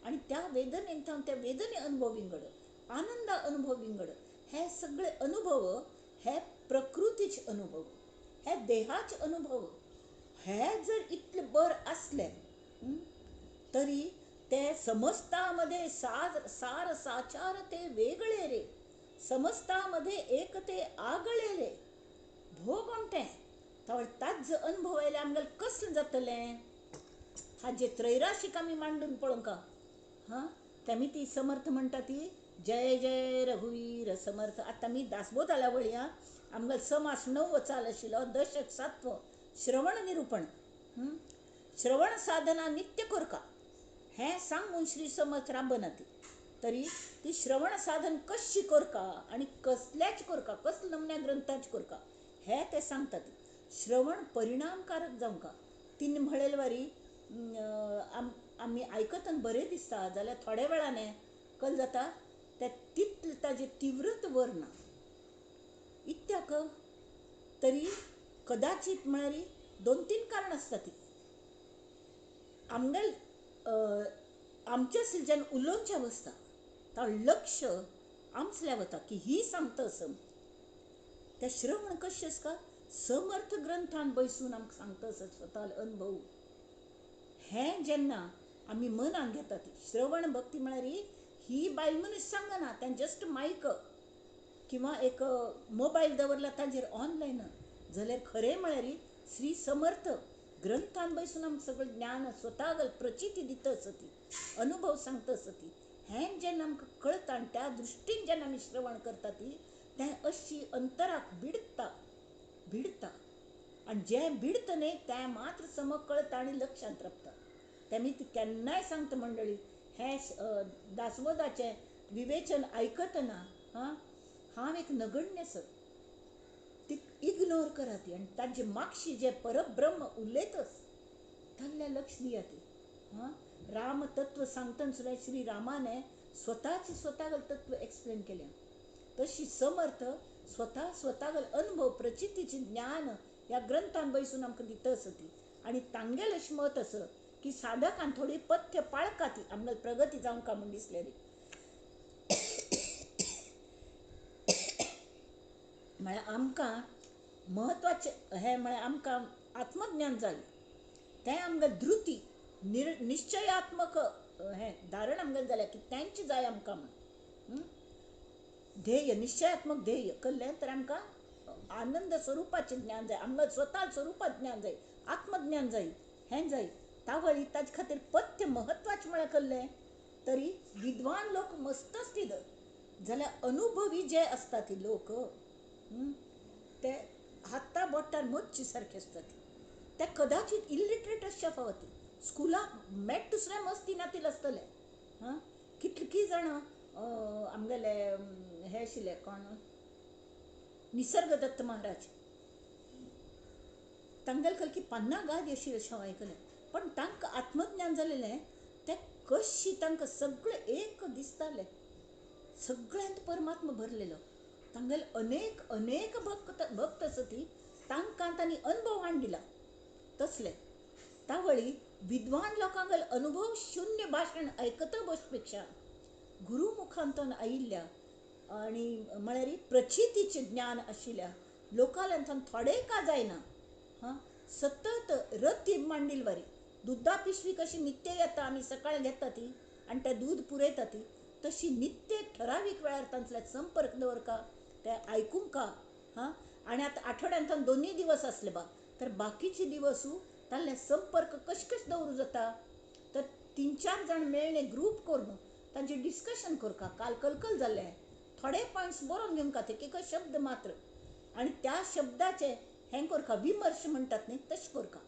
आनी त्या वेदनेन थावन त्या वेदने अनुभव विंगड, आनंदा अनुभव विंगड, हे सगळे अनुभव हे प्रकृतीचे अनुभव, हे देहाचे अनुभव. हे जर इतले बर आसले तरी ते समस्तामध्ये सार सार साचार ते वेगळे रे, समस्तामध्ये एक ते आगळे रे. भोग तें ताज अनुभव आयले आमगेलें कसलें जातलें? हाजे त्रैराशीक आमी मांडून पळोवंका. हां, तेमी ती समर्थ म्हणटा ती जय जय रघुवीर समर्थ. आतां आमी दासबोधाला वळया. आमगेलो समास 9 चाल आशिल्लो, दशक 7 श्रवण निरूपण. श्रवण साधना नित्य करका हें सांगून श्री समर्थ राबना ती. तरी ती श्रवण साधन कशी करका आनी कसल्याच करका, कसल्या नमन्या ग्रंथाच करका हे ते सांगतात. श्रवण परिणामकारक जावंका. तिन म्हळेल वारी आमी आयकतना बरें दिसता, जाल्यार थोड्या वेळाने कल जाता ते तितलें ताजें तीव्रत वरना इत्याक. तरी कदाचित म्हळ्यार 2-3 कारण आसता ती. आमगेल आमच्या जेन्ना उलोवचें आसता तो लक्ष आमसल्या वता की ही सांगता असं. त्या श्रवण कशें आसता समर्थ ग्रंथान बसून आमकां सांगता आसत स्वता अनुभव. हें जेन्ना आमी मनान घेतात श्रवण भक्ती म्हळ्यार ही बायल मनीस सांगना, तें जस्ट मायक किंवा एक मोबायल दवरला ताजेर ऑनलायन. जाल्यार खरें म्हळ्यार श्री समर्थ ग्रंथान बसून आमकां सगळें ज्ञान स्वता प्रचिती दिता आसती, अनुभव सांगता आसती. हें जेन्ना आमकां कळटा आनी त्या दृश्टीन जेन्ना आमी श्रवण करता ती तें अशी अंतराक बिडता. भिडता आनी जें भिडता न्ही तें मात्र समक कळता आनी लक्षांत रावता. तें मी केन्नाय सांगता मंडळी, हें दासबोधाचें विवेचन आयकतना हां हांव एक नगण्य सर ती इग्नोर करात आनी तांचे मागशी जें परब्रह्म उलयतच तांगेलें लक्ष दियात. हां, राम तत्व सांगतना सुद्दां श्री रामाने स्वताचे स्वता तत्व एक्सप्लेन केलें. तशी समर्थ स्वता स्वता अनुभव प्रचितीचे ज्ञान ह्या ग्रंथान बैसून आमकां दिता आसा ती. आनी तांगेलें अशें मत आसा की साधकान थोडी पथ्य पाळका ती आमकां प्रगती जावंक म्हूण दिसलेली. म्हळ्यार आमकां म्हत्वाचें हें म्हळ्यार आमकां आत्मज्ञान जालें तें आमकां धृती निश्चयात्मक हें धारण आमगेलें जालें की तेंच जाय आमकां म्हूण. ध्येय निश्चयात्मक ध्येय केल्लें तर आमकां आनंद स्वरुपाचें ज्ञान जाय, आमकां स्वता स्वरुपांत ज्ञान जाय, आत्मज्ञान जाय, हें जाय. तावळी ताजे खातीर पथ्य म्हत्वाचें म्हळ्यार केल्लें तरी विद्वान लोक मस्त आसतीत जाल्यार अनुभवी जे आसता ती लोक ते हाता बोटार मोजचे सारके आसतात. ते कदाचित इलिटरेट आसच्या फावती स्कुलाक मॅट दुसऱ्या मस्ती नातील आसतले. हां, कितलीं जाणां आमगेले हे आशिल्ले कोण निसर्गदत्त महाराज तांगेले कलकी पन्ना गादी आशिल्ले अशें हांव आयकलें. पण तांकां आत्मज्ञान जालेलें तें कशी तांकां सगळें एक दिसतालें, सगळ्यांत परमात्मा भरलेलो. तांगेले अनेक अनेक भक्त भक्त आसा ती तांकां तांणी अनुभव हाडून दिला तसले. तावळी विद्वान लोकांक अनुभव शून्य भाशण आयकता बसपेक्षा गुरुमुखांतून आयिल्ल्या आनी म्हळ्यार प्रचितीचें ज्ञान आशिल्ल्या लोकांतल्यान थोडें का जायना हां सतत रती मांडील वारी दुदा पिशवी कशी नित्य येता आमी सकाळी घेता ती आनी तें दूद पुरयता ती तशी नित्य ठरावीक वेळार तांतल्या संपर्क दवरका ते आयकूंक का. हां, आनी आतां आठवड्यांतल्यान दोनूय दिवस आसले बा तर बाकीचे दिवसू तांगेले संपर्क कशें कशें दवरूं जाता तर 3-4 जाण मेळ्ळे ग्रूप करून तांचें डिस्कशन करका. काल कलकल जाल्लें थोडे पॉयंट्स बरोवन घेवंक एक एक शब्द मात्र आनी त्या शब्दाचे हें करका विमर्श म्हणटात न्ही तशें करका.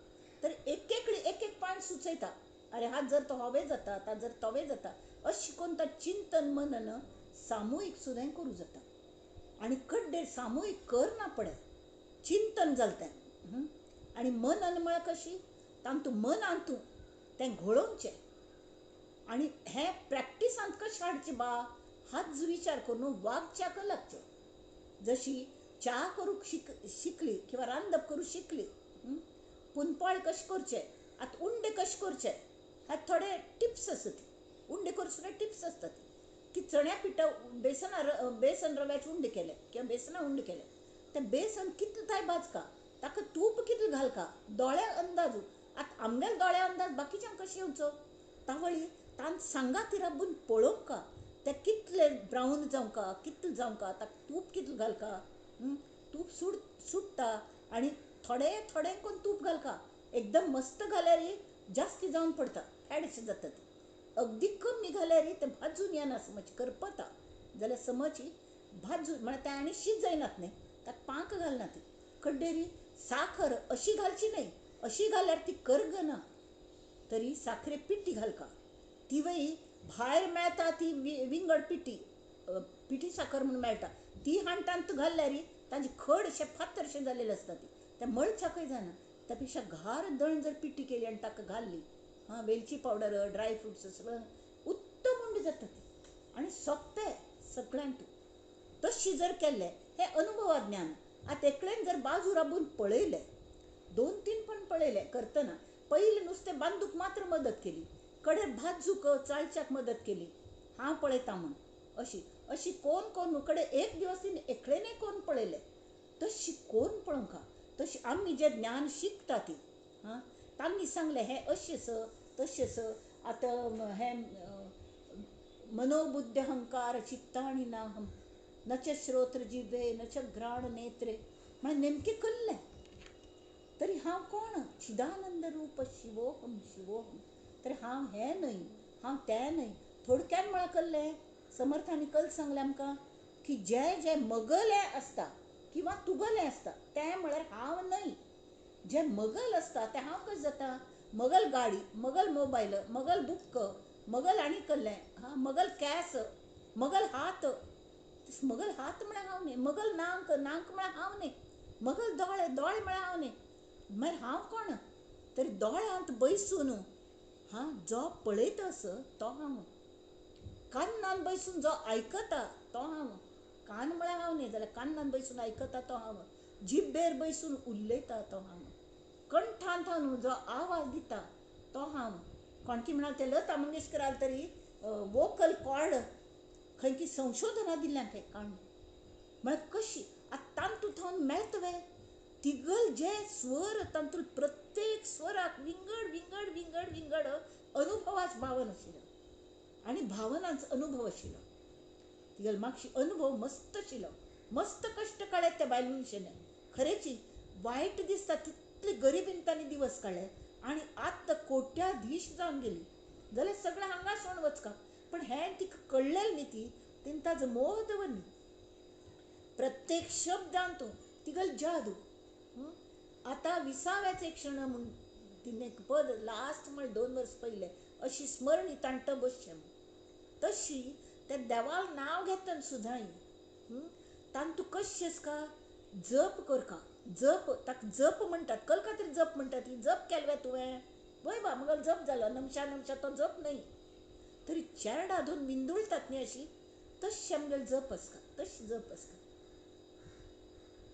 तर एक एक एक पॉयंट सुचयता, अरे हा जर तो हवे जाता आतां जर तवे जाता अशें करून तो चिंतन मनन सामुहीक सुद्दां करूं जाता. आनी कड्डे सामुहीक करना पडे चिंतन जालें तें. आनी मनन म्हळ्यार कशी तांतू मनांतू तें घोळोवचें आनी हें प्रॅक्टिसांत कशें हाडचें बा हाच विचार करून वागच्याक लागचें. जशी च्या करूंक शिकली किंवा रांदप करूंक शिकली, पुनपाळ कशें करचें आतां उंडे कशें करचे हात थोडे टिप्स आसतात. उंडे करूं सुद्दां टिप्स आसतात की चण्या पिठा बेसना बेसन रव्याचे उंडे केले किंवा बेसना उंडे केले ते बेसन कितलें ताय भाजका ताका तूप कितलें घालका दोळ्या अंदाजू. आतां आमगेले दोळ्या अंदाज बाकीच्यांक कशें येवचो तावळी तांकां सांगा ती राबून पळोवंका ते कितले ब्रावन जावंका कितलें जावंका ताका तूप कितलें घालका. तूप सुट्टा आनी थोडे थोडे करून तूप घालका एकदम मस्त घाल्यार जास्ती जावन पडटा फेडशें जाता ती. अगदी कमी घाल्यार तें भाजून येना समज करपता जाल्यार समज भाजून म्हळ्यार तें आनी शीत जायनात न्ही ताका पांक घालना ती. कड्डेरी साखर अशी घालची न्हय, अशी घाल्यार ती करगना तरी साखरे पिठी घालका तिवूय भायर मेळटा ती विंगड पिठी पिठी साखर म्हणून मेळटा ती हाणटान तूं घाल्यार तांचे खडशे फातरशे जाल्लेले आसता ती त्या मळच्याकय जायना. त्या पेक्षा घार दळण जर पिठी केली आनी ताका घाल्ली हां वेलची पावडर ड्राय फ्रुट्स सगळें उत्तम उंडे जाता ती आनी सोंपते सगळ्यांत. तशी जर केल्लें हें अनुभवा ज्ञान. आतां एकल्यान जर बाजू राबून पळयलें 2-3 पण पळयलें करतना पयलें नुस्तें बांदूक मात्र मदत केली कडेर भाजूक चाळच्याक मदत केली हांव पळयता म्हूण अशी अशी कोण कोण कडे एक दिवस तिणें एकलेने कोण पळयलें तशी कोण पळोवंका. तशी आमी जें ज्ञान शिकता ती हां तांणी सांगलें हें अशें स तशें स. आतां हें मनोबुद्ध अहंकार चित्ताणी नाहम न च श्रोत्र जिव्हे न च घ्राण नेत्रे म्हळ्यार नेमकें कल्लें तरी हांव कोण चिदानंद रूप शिवोहम शिवोहम तर हांव हें न्हय हांव तें न्हय. थोडक्यान म्हळ्यार कल्लें समर्थांनी कल सांगलें आमकां की जे जे मगले आसता की किंवा तुगलें आसता तें म्हळ्यार हांव न्हय. जें मगल आसता तें हांव कशें जाता? मगल गाडी, मगल मोबायल, मगल बुक्क, मगल आनी कसलें, हां, मगल कॅस, मगल हात. मगल हात म्हळ्यार हांव न्हय, मगल नाक, नाक म्हळ्यार हांव न्हय, मगल दोळे, दोळे म्हळ्यार हांव न्हय. मागीर हांव कोण? तरी दोळ्यांत बैसून हां जो पळयता आस तो हांव, कान्नान बैसून जो आयकता तो हांव. कान म्हळ्यार हांव न्हय जाल्यार कान्नान बैसून आयकता तो हांव, जिब्बेर बैसून उलयता तो हांव, कंठान थावन जो आवाज दिता तो हांव. कोणकी म्हणाल ते लता मंगेशकराल तरी वोकल कॉर्ड खंय की संशोधनां दिल्यां खंय काण म्हळ्यार कशी आतां तांतू थावन मेळत वे तिगल जे स्वर तांतूल प्रत्येक स्वराक विंगड विंगड विंगड विंगड अनुभवाच भावन आशिल्लो आनी भावनाच अनुभव आशिल्लो. तिगल मागशी अनुभव मस्त आशिल्लो. मस्त कश्ट काडले त्या बायल मनशेन. खरेंची वायट दिसता तितले गरिबीन तांणी दिवस काडले आनी आतां कोट्याधीश जावन गेली जाल्यार सगळें हांगा सोडून वचका. पण हें तिका कळ्ळें न्ही, ती तिणें ताजो मोह दवरली. प्रत्येक शब्दांत तिगल जादू. आतां विसाव्याचे क्षण म्हूण तिणें एक पद लास्ट म्हळ्यार 2 वर्स पयलें अशी स्मरणी तांट बसचें म्हूण तशी त्या देवाल नांव घेतना सुद्दां तांतू कशें आसका जप करका. जप ताका जप म्हणटात. कल खातीर जप म्हणटात. ती जप केलें वे तुवें? वय बा मगल जप जालो नमशा नमशा तो जप न्हय. तरी चेरडा धुवन मिंदुळटात न्ही अशी तशें आमगेलें जप आसता. तशें जप आसता.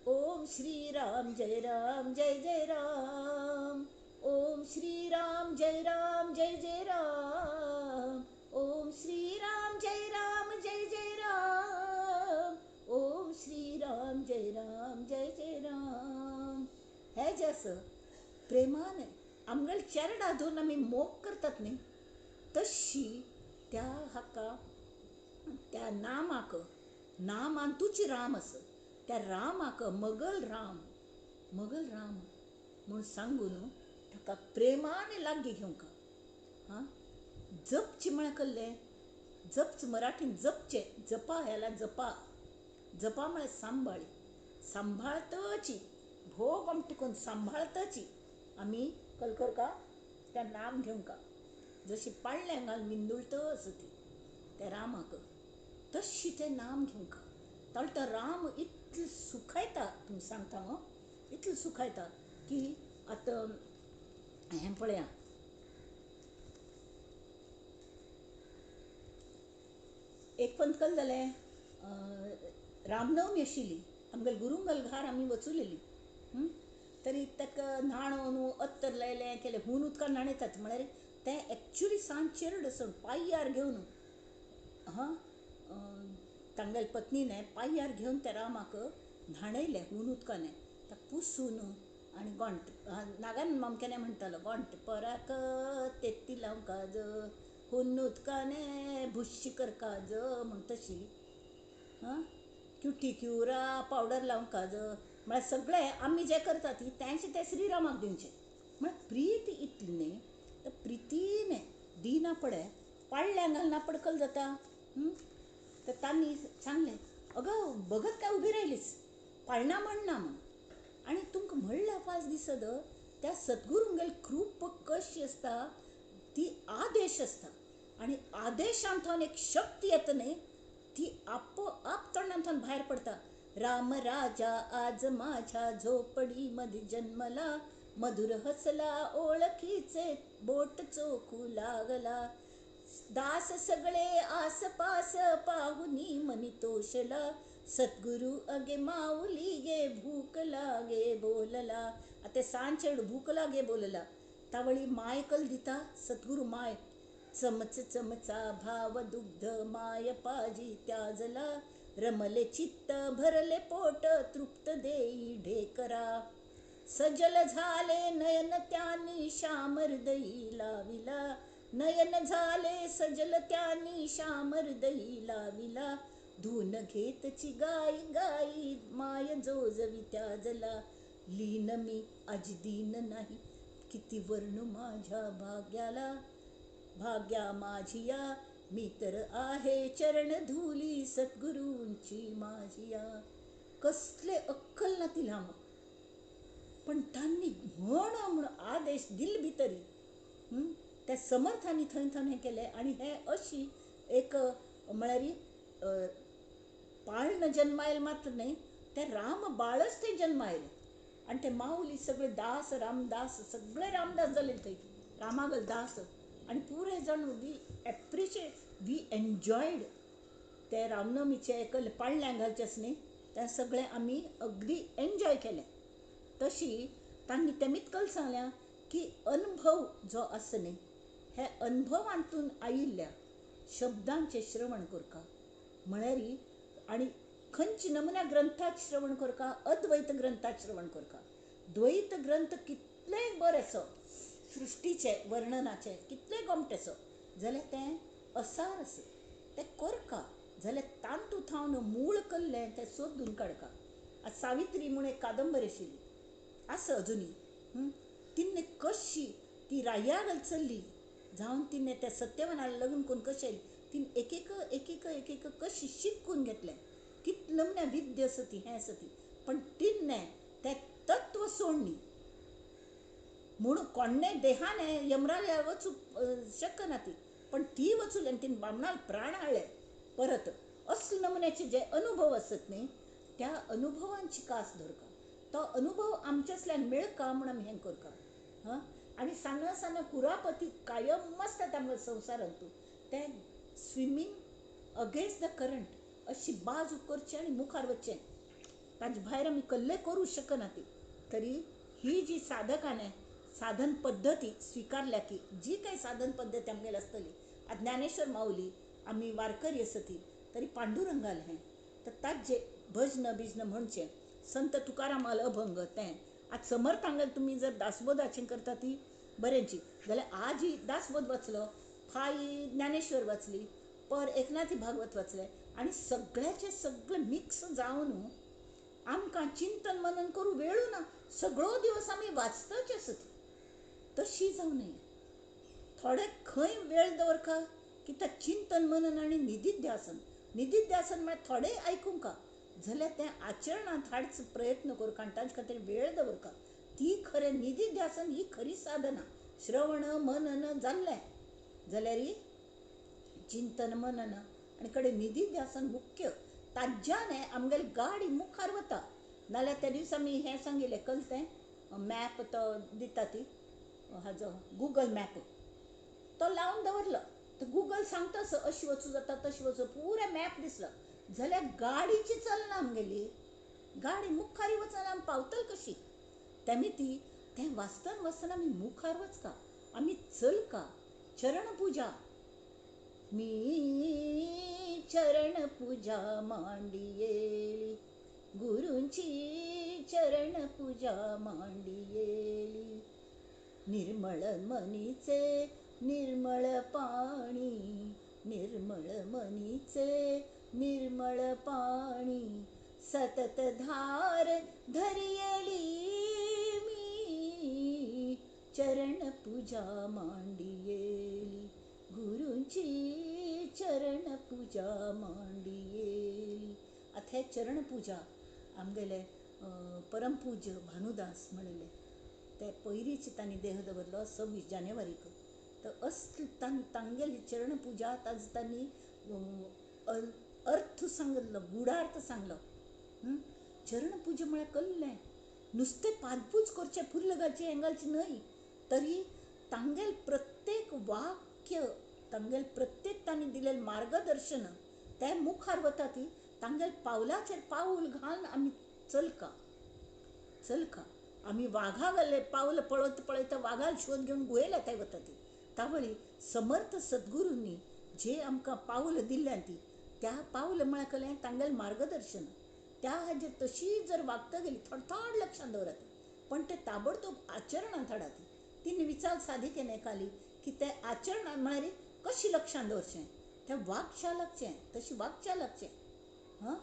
ओम श्री राम जय राम जय जय राम, ओम श्री राम जय राम जय जय राम, ओम श्री राम जय राम जय जय राम, ओम श्री राम जय राम जय जय राम. हें जें आसा प्रेमान आमगेले चेरडा धुवन आमी मोग करतात न्ही तशी त्या हाका त्या नामाक, नामांतूच राम आसा, त्या रामाक मगल राम, मगल राम म्हूण सांगून ताका प्रेमान लागीं घेवंक. हां, जपचें म्हळ्यार कसलें? जपचें मराठीन जपचें, जपा ह्याला जपा. जपा म्हळ्यार सांबाळी, सांबाळतची भोग आमटे करून सांबाळतची आमी कल करका त्या नाम घेवंका. जशी पाळण्या घाल मिंदुळत आसा ती त्या रामाक तशी तें नाम घेवंका. ताणें राम इतलें सुखयता, तुमकां सांगता हांव, इतलें सुखयता की आतां हें पळया एक पंत कल जालें, रामनवमी आशिल्ली, आमगेले गुरुंगल घार आमी वचुलेली. तरी ताका न्हाणोवन अत्तर लायलें केलें, हून उदकान न्हाणयतात म्हळ्यार तें एक्चुली सांज चेरड आसून पांयार घेवन, हां, तांगेले पत्नीने पांयार घेवन त्या रामाक न्हाणयलें हून उदकान, ताका पुसून आनी गोंट नागान मामकेने म्हणटालो गोंट पराक तेत्ती लावंक हून उदकाने भुशी करका ज म्हूण तशी, हां, क्युटी क्युरा पावडर लावंक ज म्हळ्यार सगळें आमी जें करता ती तेंचें तें श्रीरामाक दिवचें. म्हळ्यार प्रीत इतली न्ही तर प्रितीन दिना पडे पाळण्या घालना पडकल जाता. तर तांणी सांगलें, अगं बघत काय उबी राहिलीस, पाळणा म्हणना म्हूण. आनी तुमकां म्हणल्यार फास दिसत त्या सद्गुरूंगेली कृप कशी आसता ती आदेश आसता आनी आदेशांतल्यान एक शक्ती येता न्ही ती आपोआप तोंडांतल्यान भायर पडटा. राम राजा आज माझ्या झोपडीमध्ये जन्मला, मधुर हसला ओळखीचे बोट चोखू लागला, दास सगळे आसपास पाहुनी मनी तोषला, सद्गुरू अगे माऊली गे भूक लागे बोलला. आतां सांजचेड भूक लागे बोलला तावळी माय कल दिता सद्गुरू माय, चमच चमचा भाव दुग्ध माय पाजी त्याजला, रमले चित्त भरले पोट तृप्त देई ढेकरा, सजल झाले नयन त्यानी श्याम हृदयी लाविला, नयन झाले सजल त्यानी श्याम हृदयी लाविला, धून घेतची गाई गाई माय जोजवी त्याजला, लीन मी आज दीन नाही किती वर्णू माझ्या भाग्याला, भाग्या माझिया मी तर आहे चरण धुली सद्गुरूंची माझिया. कसले अक्कल ना तिला आमकां, पण तांणी म्हण म्हूण आदेश दिल भितरी त्या समर्थांनी थंय थंय हें केलें. आनी हें अशी एक म्हळ्यार पाळण जन्मायल मात्र न्हय, ते राम बाळच थंय जन्मायलें. आनी ते माऊली सगळे दास रामदास सगळे रामदास जाले थंय, रामागल दास. आनी पुरे जाण we appreciate, we enjoyed ते रामनमीचे एकले पाळण्यांक घालचें आसा न्ही, तें सगळें आमी अगदी एन्जॉय केलें. तशी तांणी तेमीतकल सांगल्या की अनुभव जो आसा न्ही, हे अनुभवांतून आयिल्ल्या शब्दांचें श्रवण करका म्हळ्यार, आनी खंयचे नमुन्या ग्रंथात श्रवण करका, अद्वैत ग्रंथात श्रवण करका. द्वैत ग्रंथ कितलेय बरें आसो, सृश्टीचे वर्णनाचे कितलेय गोमटे आसो जाल्यार तें असार आसा, तें करका जाल्यार तांतू थावन मूळ कल्लें तें सोदून काडका. आतां सावित्री म्हूण एक कादंबरी आशिल्ली, आसा अजुनूय, तिणें कशी ती रायागल चल्ली जावन तिणें त्या सत्यवानाक लग्न करून कशें तिणें एक एक एक एक एक एक कशी शिकून घेतलें, कितलें म्हळ्यार विद्या आसा ती, हें आसा ती, पण तिणें तें तत्व सोडली म्हूण कोण्णें देहाने यमराल्या वचूंक शकना ती, पण ती वचून आनी तिणें बामणाल प्राण हाडले परत. असले नमुन्याचे जे अनुभव आसत न्ही, त्या अनुभवांची कास धरका, तो अनुभव आमच्यासल्यान मेळका म्हूण आमी हें करका. हां, आनी सांगना सांगना कुरापती कायम आसतात आमच्या संवसारांतू, तें स्विमींग अगेन्स्ट the current अशी बाजू करची आनी मुखार वचचें, ताजे भायर आमी कल्ले करूं शकना ती. तरी ही जी साधकाने साधन पद्दती स्विकारल्या की जी काही साधन पद्दती आमगेली आसतली, आतां ज्ञानेश्वर माऊली आमी वारकरी आसा ती, तरी पांडुरंगाल हें तर ताजे भजन बिजन म्हणचें, संत तुकारामाल अभंग तें. आतां समर्थांगेल तुमी जर दासबोधाचें करता ती बरेंची जाल्यार आज ही दासबोध वाचलो, फाय ज्ञानेश्वर वाचली, पर एकनाथी भागवत वाचलें, आनी सगळ्याचें सगळें मिक्स जावन आमकां चिंतन मनन करूं वेळू ना, सगळो दिवस आमी वाचताच आसा ती. तशी जावं नये, थोडे खंय वेळ दवरका की त्या चिंतन मनन आनी निधिध्यासन. निधिध्यासन म्हळ्यार थोडें आयकूंक जाल्यार तें आचरणांत हाडचो प्रयत्न करका आनी ताजे खातीर वेळ दवरका. ती खरें निधिध्यासन ही खरी साधना. श्रवण मनन जाल्लें जाल्यार चिंतन मनन आनी कडेन निधिध्यासन मुख्य, ताज्यान आमगेली गाडी मुखार वता. नाल्यार त्या दिसा आमी हें सांगिल्लें कल तें मॅप तो दिता ती हाजो गुगल मॅप तो लावन दवरलो, तर गुगल सांगता असो अशी वचूं जाता तशी वचूं, पुरो मॅप दिसलो जाल्यार गाडीची चलना आमगेली, गाडी मुखार वचना, आमी पावतली कशी. तेमी ती तें वाचतना वाचतना आमी मुखार वचका, आमी चलका. चरण पुजा, मी चरण पुजा मांडियेली, गुरूंची चरण पुजा मांडियेली, निर्मळ मनीचे निर्मळ पाणी, निर्मळ मनीचे निर्मळ पाणी, सतत धार धरियेली मी चरण पुजा मांडियेली, गुरूंची चरण पुजा मांडियेली. आतां हे चरण पुजा आमगेले परमपूज्य भानुदास म्हणिल्ले, ते पयलींच तांणी देह दवरलो 26 जानेवारीक. तर असली तांगेली चरण पुजा ताजो तांणी अर्थ सांगलो, गुढार्थ सांगलो. चरण पुजा म्हळ्यार कल्लें नुस्तें पादपूज करचें, फुल्ल घालचें, हें घालचें न्हय, तरी तांगेल प्रत्येक वाक्य, तांगेल प्रत्येक तांणी दिलेलें मार्गदर्शन तें मुखार वता ती तांगेल पावलाचेर पावल घालून आमी चलका चलका. आमी वाघा घाल्ले पावल पळयत पळयत वाघाल शोध घेवन गुहेला थंय वता ती. तावळी समर्थ सद्गुरूंनी जे आमकां पावल दिल्ल्यान ती त्या पावल म्हळ्यार कलें तांगेलें मार्गदर्शन, त्या हाजेर तशी जर वागता गेली थोडें थोडें लक्षांत दवरात, पण ते ताबडतोब आचरणांत हाडात. तिणें विचार सादी केलें काली की ते आचरणांत म्हळ्यार कशी लक्षांत दवरचें, तें वागच्या लागचें, तशी वागच्या लागचें. हां,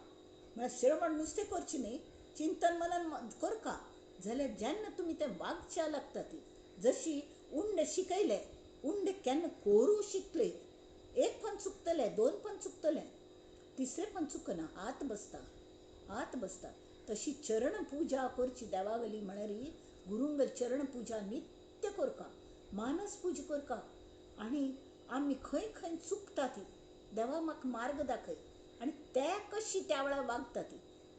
म्हळ्यार श्रवण नुस्तें करचें न्ही, चिंतन मनन करका जाल्यार जेन्ना तुमी तें वागच्या लागता ती जशी उंडे शिकयले, उंडे केन्ना कोरू शिकले, एक पण चुकतले, दोन पण चुकतले, तिसरे पण चुकना, हात बसता, हात बसता. तशी चरण पूजा करची देवागली म्हळ्यार गुरुंगल चरण पूजा नित्य करका, मानस पूजा करका. आनी आमी खंय खंय चुकता ती देवा म्हाका मार्ग दाखय आनी ते कशी त्या वेळार वागता ती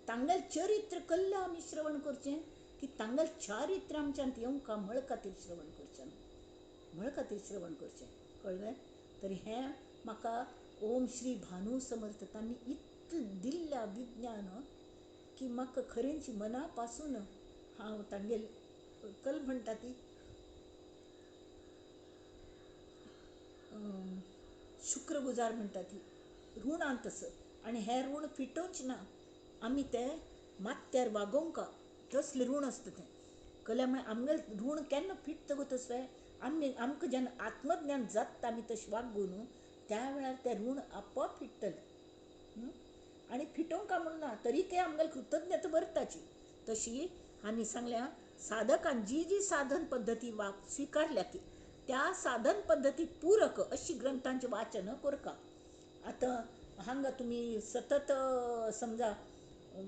तांगेलें चरित्र कल्लें आमी श्रवण करचें की तांगेलें चारित्र आमच्यांत येवंका म्हळ खातीर श्रवण करचें, म्हळ खातीर श्रवण करचें. कळ्ळें? तर हें म्हाका ओम श्री भानू समर्थ तांणी इतलें दिल्ल्या विज्ञान की म्हाका खरेंच मना पासून हांव तांगेली कल म्हणटा ती शुक्रगुजार म्हणटा ती ऋणांत आस आनी हें ऋण फिटोवचें ना, आमी तें माथ्यार वागोवंका तसलें ऋण आसता तें. कळ्ळें? म्हळ्यार आमगेलें ऋण केन्ना फिट्ट गो तसलें आमी आमकां जेन्ना आत्मज्ञान जाता आमी तशें वागूं न्हू त्या वेळार तें ऋण आपोआप फिट्टलें. आनी फिटोवंका म्हणून ना तरी तें आमगेलें कृतज्ञता भरताची. तशी आनी सांगल्या साधकान जी जी साधन पद्दती स्विकारल्या ती त्या साधन पद्दतीक पूरक अशी ग्रंथांचें वाचन करका. आतां हांगा तुमी सतत समजा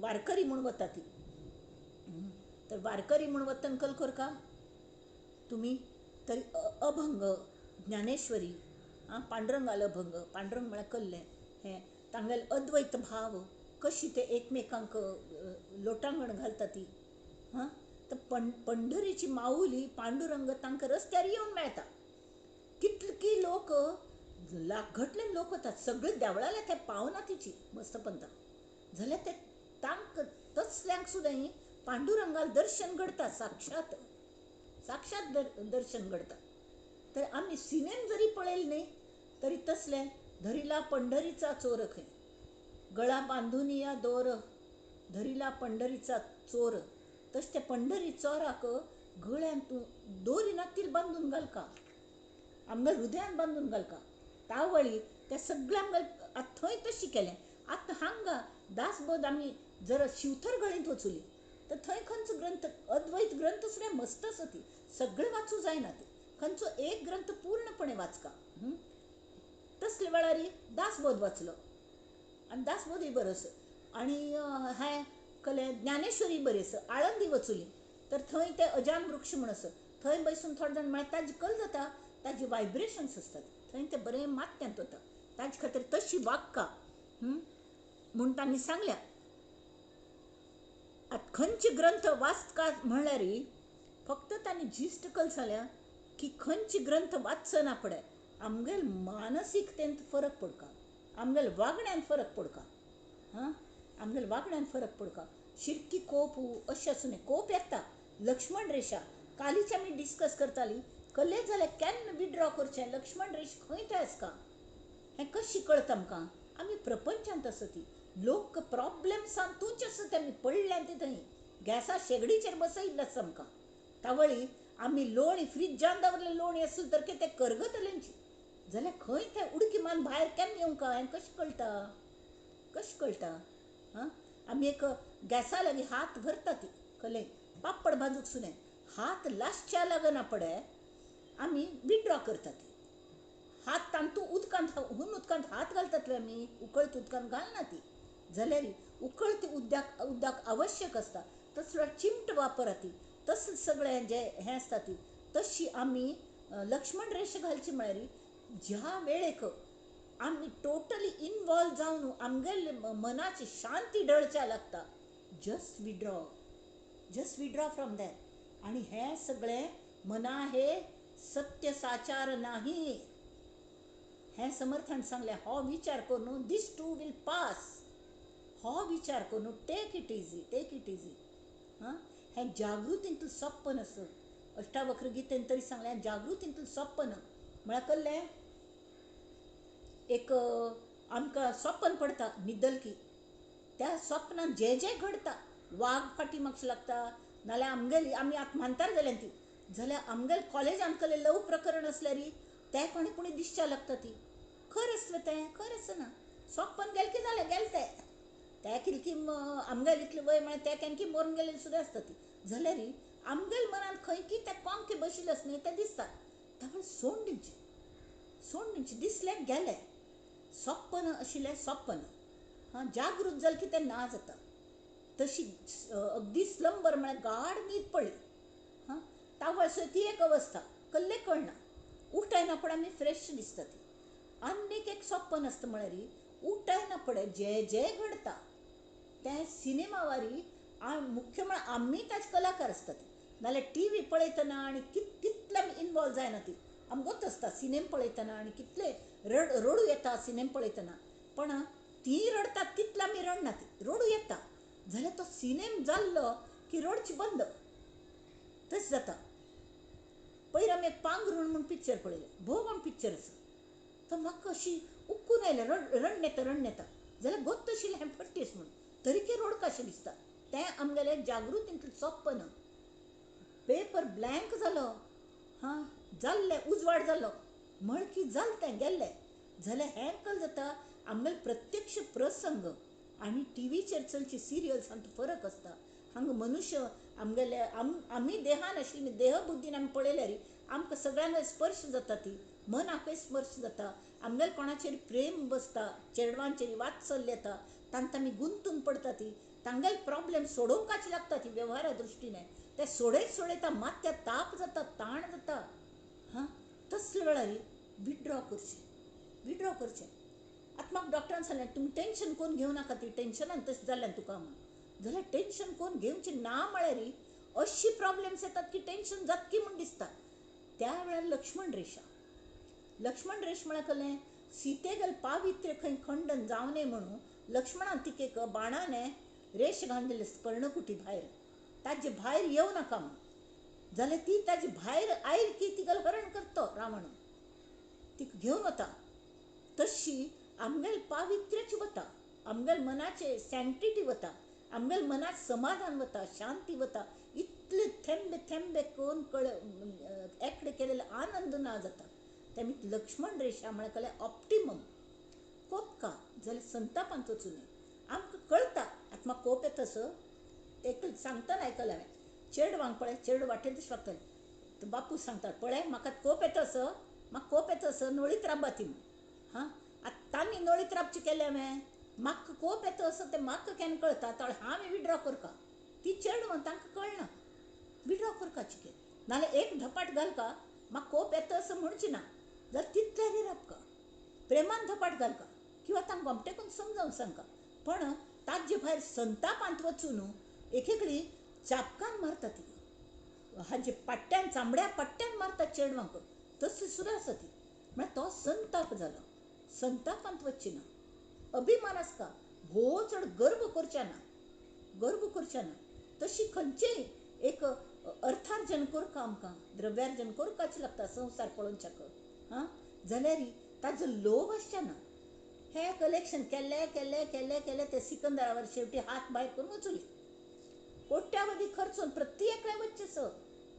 वारकरी म्हूण वता ती तर वारकरी म्हूण वतना कल करका तुमी तरी अभंग ज्ञानेश्वरी आं पांडुरंगाल अभंग, पांडुरंग म्हळ्यार कल्लें हें तांगेलें अद्वैत भाव कशी ते एकमेकांक लोटांगण घालता ती हां. तर पंढरीची माऊली पांडुरंग तांकां रस्त्यार येवन मेळटा. कितले लोक लाखघटले लोक वतात सगळे देवळाल्या ते पावना तिची मस्तपंता जाल्यार ते तांकां तसल्यांक सुद्दां पांडुरंगाक दर्शन घडता, साक्षात साक्षात दर्शन घडता. तर आमी सिनेम जरी पळयलें न्ही तरी तसलें धरिला पंढरीचा चोर खंय गळा बांदून या दोर धरिला पंढरीचा चोर, तशें ते पंढरी चोराक गळ्यान तूं दोरी ना ती बांदून घालका, आमगेल्या हृदयान बांदून घालका. तावळी ते सगळे आमगेले आतां थंय तशें केलें. आतां हांगा दासबोध आमी जर शिवथर गळींत वचुली तर थंय खंयचो ग्रंथ अद्वैत ग्रंथ सुद्दां मस्त आसा ती सगळें वाचूं जायना ती खंयचो एक ग्रंथ पूर्णपणे वाचका. तसले वेळार दासबोध वाचलो आनी दासबोधूय बरो आसा आनी हें कलें ज्ञानेश्वरी बरी आसा. आळंदी वचुली तर थंय ते अजान वृक्ष म्हूण आसा थंय बसून थोडे जाण म्हळ्यार ताजी कल जाता ताजी वायब्रेशन्स आसतात थंय ते बरें मात्यांत वता ताजे खातीर तशी वागका म्हूण तांणी सांगल्या. आतां खंयचे ग्रंथ वाचका म्हणल्यार फक्त तांणी जिस्ट कल जाल्या की खंयचे ग्रंथ वाचना पडे आमगेल मानसिकतेंत फरक पडका, आमगेल वागण्यान फरक पडका, हां आमगेल वागण्यान फरक पडका. शिरकी कोप अशें आसूं न्हय, कोप येता. लक्ष्मण रेशा कालीच आमी डिस्कस करताली कल्ले जाल्यार केन्ना विड्रॉ करचें लक्ष्मण रेश खंय ते आसका हें कशी कळटा आमकां. आमी प्रपंचांत आसा ती लोक प्रॉब्लम्सान तूंच आसा ते आमी पडल्यान ती थंय गॅसा शेगडीचेर बसयल्लें आसा आमकां. तावळी आमी लोणी फ्रिजान दवरलें लोणी आसूं तर तें करगतलेंची जाल्यार खंय तें उडकी मारून भायर केन्ना येवंका हें कशें कळटा, कशें कळटा. हां आमी एक गॅसा लागीं हात भरता ती कले पापड भाजूंक सुद्दां हात लासच्या लागना पडे आमी विड्रॉ करता ती हात तांतू उदकांत हून उदकांत हात घालतात आमी उकळत उदकांत घालना ती जाल्यार उकळती उदक उदक आवश्यक आसता तसलो चिमट वापरा ती तसलें सगळें जें हें आसता ती तशी आमी लक्ष्मण रेश घालची म्हळ्यार ज्या वेळेक आमी टोटली इनवॉल्व जावन आमगेले मनाची शांती डळच्या लागता. Just withdraw, just withdraw from that. आनी हें सगळें मना हे सत्य साचार नाही हें समर्थान सांगलें. हो विचार करून दीस टू will pass हो विचार करून take it easy, take it easy. हां हें जागृतींतलें सपन आसा. अष्टावक्र गीतेन तरी सांगलें जागृतींतलें सपन म्हळ्यार कल्लें एक आमकां सपन पडटा न्हिदल की त्या सपनान जें जें घडटा वाग फाटी मागचे लागता नाल्यार आमगेली आमी आतां म्हानतार जाल्यान ती जाल्यार आमगेले कॉलेजांत कसलें लव प्रकरण आसल्यार तें कोणी कोणी दिसच्या लागता ती खरें आसलें तें खरें आसना. सपन गेलें की जालें गेलें तें तें कितें की आमगेलें इतलें वय म्हळ्यार तें केन्ना मरून गेलें सुद्दां आसता ती जाल्यार आमगेले मनांत खंय की तें कोंके बशिल्लें आसा न्हय तें दिसता. ताका सोड दिवचें, सोड दिवचें दिसलें गेलें सपन आशिल्लें सपन. हां जागृत जालें की तें ना जाता. तशी अगदी स्लंबर म्हळ्यार गाढ न्हीद पडली. हां, तावळ ती एक अवस्था कल्ले कळना, उठायना पण आमी फ्रेश दिसता ती. आनीक एक सपन आसता म्हळ्यार उठायना फुडें जे जे घडता तें सिनेमावारी मुख्य म्हळ्यार आमी ताचे कलाकार आसतात. नाल्यार टी व्ही पळयतना आनी कितले आमी इनवॉल्व जायना ती आमकां आसता. सिनेमा पळयतना आनी कितले रडू येता सिनेमा पळयतना, पण ती रडतात तितले आमी रडना, ती रडू येता जाल्यार तो सिनेम जाल्लो की रडची बंद तशें जाता. पयर आमी एक पांगरूण म्हूण पिक्चर पळयलें, भोव म्हूण पिक्चर आसा, तो म्हाका अशी उक्कून आयलें, रडणें येता रडणें येता जाल्यार गोत्त आशिल्लें हें फट्टीस म्हूण तरीकय रडका अशें दिसता. तें आमगेलें जागृतींतलें सपन. पेपर ब्लँक जालो, हां जाल्लें उजवाड जालो मळकी जालें तें गेल्लें. जाल्यार हें कल जाता आमगेले प्रत्यक्ष प्रसंग आनी टिवीचेर चलची सिरियल्स हांतूं फरक आसता. हांगा मनुष्य आमगेले आमी देहान आशिल्ली देहबुद्दीन आमी पळयल्यार आमकां सगळ्यांक स्पर्श जाता, ती मनाकय स्पर्श जाता, आमगेले कोणाचेर प्रेम बसता, चेडवांचेर वात्सल्य येता, तांकां आमी गुंतून पडटा, ती तांगेले प्रॉब्लेम सोडोवंकाच लागता ती वेव्हारा दृश्टीने. ते सोडयत सोडयता मात्या ताप जाता, ताण जाता. हां, तसले वेळार विड्रॉ करचें, विड्रॉ करचें. आतां म्हाका डॉक्टरान सांगलें तुमी टेंशन कोन्न घेवं नाका, ती टेंशनान तशें जालें तुका म्हूण. जाल्यार टेंशन कोन्न घेवचें ना म्हळ्यार अशी प्रॉब्लेम्स येतात की टेंशन जातकी म्हूण दिसता. त्या वेळार लक्ष्मण रेशा, लक्ष्मण रेश म्हळ्यार कळ्ळें, सीतेगल पावित्र्य खंय खंडन जावं नये म्हणून लक्ष्मणान तिकेक बाणाने रेश घालून दिली पर्णकुटी भायर, ताजे भायर येवं नाका म्हूण. जाल्यार ती ताजे भायर आयल की तिगल हरण करतो रावण, तिका घेवन वता. तशी आमगेल पावित्र्यच वता, आमगेल मनाचे सँक्टिटी वता, आमगेल मनात समाधान वता, शांती वता. इतले थेंबे थेंबे कोन कळ एकडे केलेले आनंद ना जाता. तेमी लक्ष्मण रेशा म्हळ्यार कळ्ळें ऑप्टिमम. कोप का जाल्यार संतापांत वचूं न्हय. आमकां कळटा आतां म्हाका कोप येता सर, एक सांगतना आयकलें हांवें, चेडवांक पळय चेडू वाटेर तशें वागतालें, बापूस सांगता पळय म्हाका कोप येता सर, म्हाका कोप येता सर नळीत राबा ती म्हूण. हां, आतां तांणी नळीत राबचें केलें हांवें, म्हाका कोप येता असो तें म्हाका केन्ना कळटा, तर हांवें विड्रॉ करका. ती चेडवां तांकां कळना, विड्रॉ करकाची के नाल्यार एक धपाट घालका, म्हाका कोप येता असो म्हणची ना जाल्यार तितल्यारी राबका, प्रेमान धपाट घालका किंवा तांकां गोमटेकून समजावन सांगका. पण ताजे भायर संतापांत वचून एक एकली चापकान मारता ती, हाजे पाट्ट्यान चामड्या पाट्ट्यान मारता चेडवांक, तसली सुद्दां आसा ती. म्हळ्यार तो संताप जालो, संतापांत वचची ना. अभिमान आसता, भोव चड गर्व करचे ना, गर्व करचे ना. तशी खंयचेय एक अर्थार्जन करका आमकां, द्रव्यार्जन करपाचें लागता संवसार पळोवच्याक. हां, जाल्यार ताजो लोभ आसचे ना. हें कलेक्शन केल्लें केल्लें केल्लें केल्लें ते सिकंदरावर शेवटी हात भायर करून वचुली, कोट्यावधी खर्चून प्रत्येकले वचचें सर.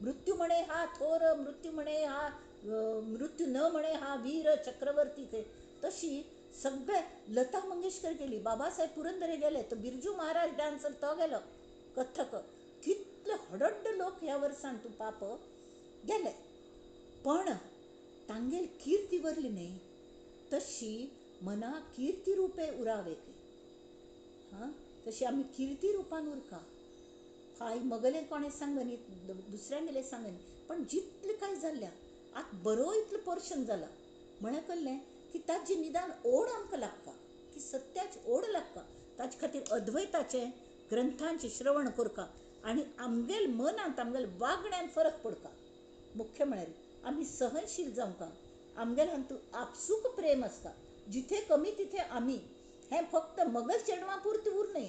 मृत्यू म्हणे हा थोर, मृत्यू म्हणे हा मृत्यू न म्हणे हा वीर चक्रवर्ती. ते तशी सगळे लता मंगेशकर गेली, बाबासाहेब पुरंदरे गेले, तो बिरजू महाराज डान्सर तो गेलो कथक, कितले हडड्ड लोक ह्या वर्सान तूं पाप गेले. पण तांगेल कीर्ती वरली न्ही, तशी मना कीर्ती रुपे उरावे. हां, तशी आमी कीर्ती रुपान उरका. हाय मगलें कोणें सांगनी, दुसऱ्यांगेलें सांगनी, पण जितलें कांय जाल्ल्या आतां बरो इतलो पोर्शन जाला म्हळ्यार कळ्ळें की ताजी निदान ओड आमकां लागता, की सत्याची ओड लागता. ताजे खातीर अद्वैताचें ग्रंथांचें श्रवण करका आनी आमगेल मनांत आमगेल वागण्यान फरक पडका. मुख्य म्हळ्यार आमी सहनशील जावंका, आमगेल हातूंत आपसूक प्रेम आसता, जिथे कमी तिथे आमी. हें फक्त मगल चेडवां पुरतें उरनय,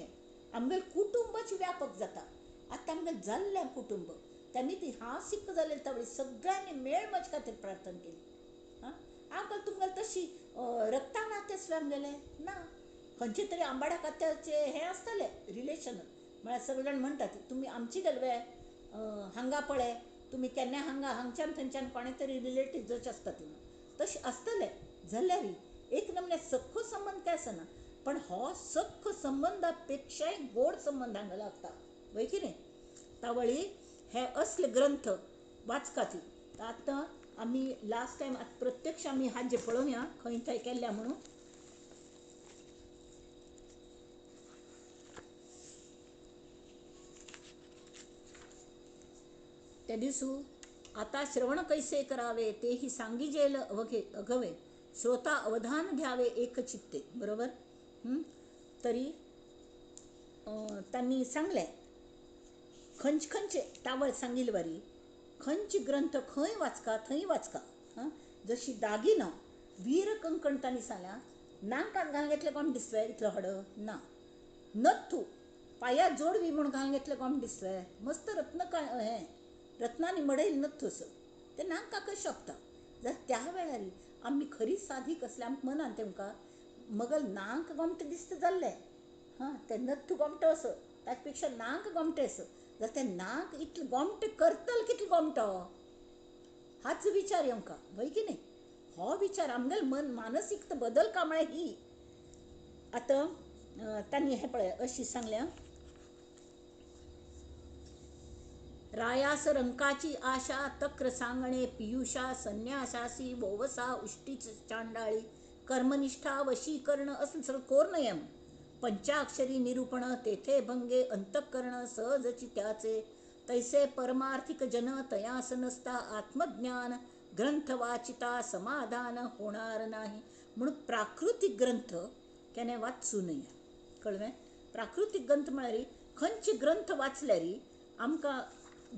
आमगेल कुटुंबच व्यापक जाता. आतां आमगेल जाल्लें कुटुंब तेमी ती हांव सिक्क जालें तावळी सगळ्यांनी मेळ म्हजे खातीर प्रार्थना केली. हां, आमकां तुमगेलें तशी रक्ता नातें आमगेलें ना, खंयचे तरी आंबाडा खात्याचें हें आसतलें रिलेशन. म्हळ्यार सगळे जाण म्हणटात तुमी आमची गेलवे हांगा पळय, तुमी केन्ना हांगा हांगच्यान थंयच्यान कोणे तरी रिलेटीव जशें आसता ती तशें आसतलें. जाल्यार एक नमने सख्ख संबंद काय आसना, पण हो सख्ख संबंदा पेक्षाय गोड संबंद हांगा लागता, वय कितें. तावळी हे असले ग्रंथ वाचकाची. आतां आमी लास्ट टायम आतां प्रत्यक्ष आमी हाजे पळोवया खंय थंय केल्ल्या म्हणून. ते दिसू आता श्रवण कैसे करावे तेही सांगिजेल अवघे अघवे, श्रोता अवधान घ्यावे एक चित्ते. बरोबर. तरी त्यांनी सांगलें खंयचे खंयचे तावळ सांगिल वारी खंयचे ग्रंथ खंय वाचका थंय वाचका. हां, जशी दागिनो वीर कंकण तांणी सांगल्या नाकात घालून घेतले कोण दिसले इतलो हड ना, नथू पाया जोडवी म्हूण घालून घेतले कोण दिसले, मस्त रत्न काय हें रत्नांनी मडयल नथू असो ते नाका कशें सोबता. जाल्यार त्या वेळार आमी खरी साधी कसले आमकां मनान तेमकां मगल नाक गोमटें दिसता जाल्लें. हां, तें नथू गोमटो असो ताचे पेक्षा नाक गोमटें असो जाल्यार तें नाक इतलें गोमटें करतले कितलो गोमटो हाच विचार येवंका वय की न्ही. हो विचार आमगेले मन मानसीकता बदल का म्हळ्यार ही. आतां तांणी हें पळय अशी सांगल्या, रायास रंकाची आशा तक्र सांगणे पियुषा संन्यासासी वोवसा उष्टीच चांडाळी कर्मनिष्ठा वशीकरण असं सगळं कोर नयम पंचाक्षरी निरूपण तेथे भंगे अंतःकरण सहजची त्याचे तैसे परमार्थिक जन तयास नसता आत्मज्ञान ग्रंथ वाचिता समाधान होणार नाही. म्हणून प्राकृतिक ग्रंथ केन्ना वाचूं नये. कळ्ळें? प्राकृतिक ग्रंथ म्हळ्यार खंयचे ग्रंथ वाचल्यार आमकां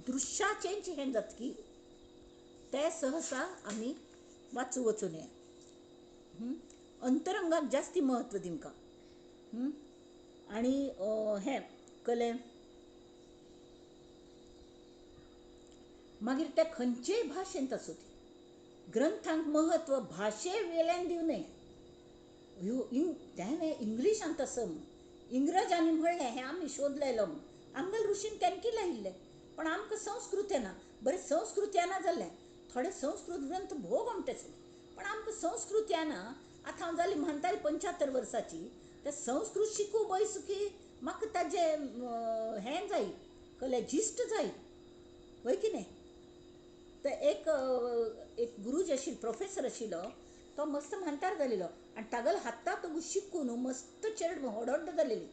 दृश्याचेंच हें जातकी ते सहसा आमी वाचूं वचूं नये. अंतरंगाक जास्ती म्हत्व दिवंका. आनी हें कलें मागीर ते खंयचेय भाशेंत आसूं ती ग्रंथांक म्हत्व भाशे वेल्यान दिवं नये. ह्यो तें इंग्लिशांत आसा म्हूण इंग्रजांनी म्हणलें हें आमी शोध लायलो म्हूण आमगेले ऋषीन तेंकी लायिल्लें, पण आमकां संस्कृत येना. बरें संस्कृत येना जालें, थोडे संस्कृत ग्रंथ भोव गोमटे आसले पण आमकां संस्कृत येना. आतां हांव जाली म्हातारी 75 वर्साची, ते संस्कृत शिकूं बैसू की म्हाका ताजें हें जाय कलें जिस्ट जाय वय की न्ही. तर एक एक गुरुजी आशिल्लो प्रोफेसर आशिल्लो तो मस्त म्हातार जालेलो आनी तागेलो हाता तो शिकून मस्त चेड व्हड जालेली.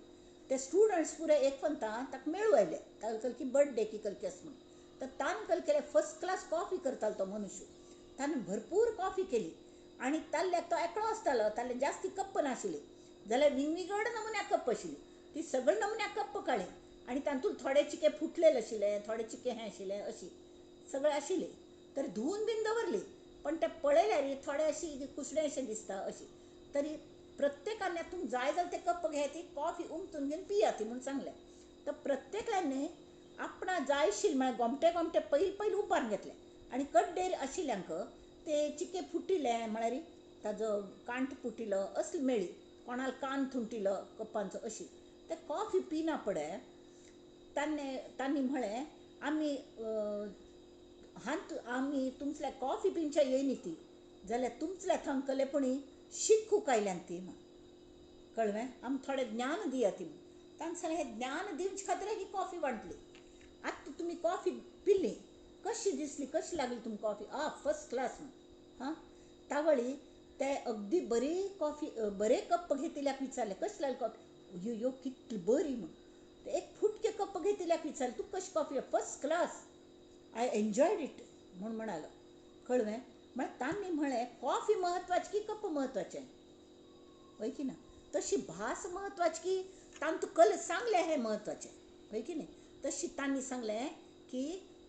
ते स्टुडंट्स पुरे एक पंता ताका मेळूं आयले ताका कल की बर्थडे की कलकी आसा म्हणून. तर तान कल केले फर्स्ट क्लास कॉफी करतालो तो मनुष्य, ताणें भरपूर कॉफी केली आनी ताल्ल्याक तो एकलो आसतालो, ताल्ले जास्ती कप्प नाशिल्ली जाल्यार विंगविंगड नमुन्या कप्प आशिल्ली ती सगळे नमुन्या कप्प काडली आनी तातूंत थोडे चिके फुटलेले आशिल्ले थोडे चिके हें आशिल्ले अशी सगळे आशिल्ले. तर धुवून बीन दवरली पण ते पळयल्यार थोडे अशी कुसडे अशें दिसता अशी. तरी प्रत्येकान तुमकां जाय जाल्यार ते कप्प घेयात ती कॉफी उमथून घेवन पियात म्हूण सांगलें. तर प्रत्येकान आपणा जाय आशिल्लें म्हळ्यार गोमटे गोमटे पयलीं पयलीं उबारून घेतलें आनी कड्डेर आशिल्ल्यांक ते चिके फुटिल्ले म्हळ्यार ताजो कांठ फुटिल्लो असली मेळ्ळी, कोणाक कान थुंटिलो कप्पांचो अशी. ते कॉफी पिना पडे तांणी म्हळें आमी हांत आमी तुमच्या कॉफी पिवच्या येयनी ती जाल्यार तुमच्या थंकले पुणी शिकूंक आयल्यान ती म्हूण. कळ्ळें? आमकां थोडें ज्ञान दिया ती म्हूण. तांणी सांगलें हें ज्ञान दिवचे खातीर ही कॉफी वांटली. आतां तुमी कॉफी पिली कशी दिसली कशी लागली तुमकां कॉफी? आ फर्स्ट क्लास म्हूण. हां, तावळी ते अगदी बरी कॉफी बरे कप्प घेतिल्ल्याक विचारलें कशी लागली कॉफी? यो यो कितली बरी म्हूण. ते एक फुटके कप्प घेतिल्ल्याक विचारलें तुका कशी coffee? First class, I enjoyed it म्हूण म्हणालो. कळ्ळें? म्हळ्यार तांणी म्हळें कॉफी म्हत्वाची की कप्प म्हत्वाचें हय की ना? तशी भास म्हत्वाची की तांतूं कल सांगलें हें म्हत्वाचें हय की न्ही? तशी तांणी सांगलें की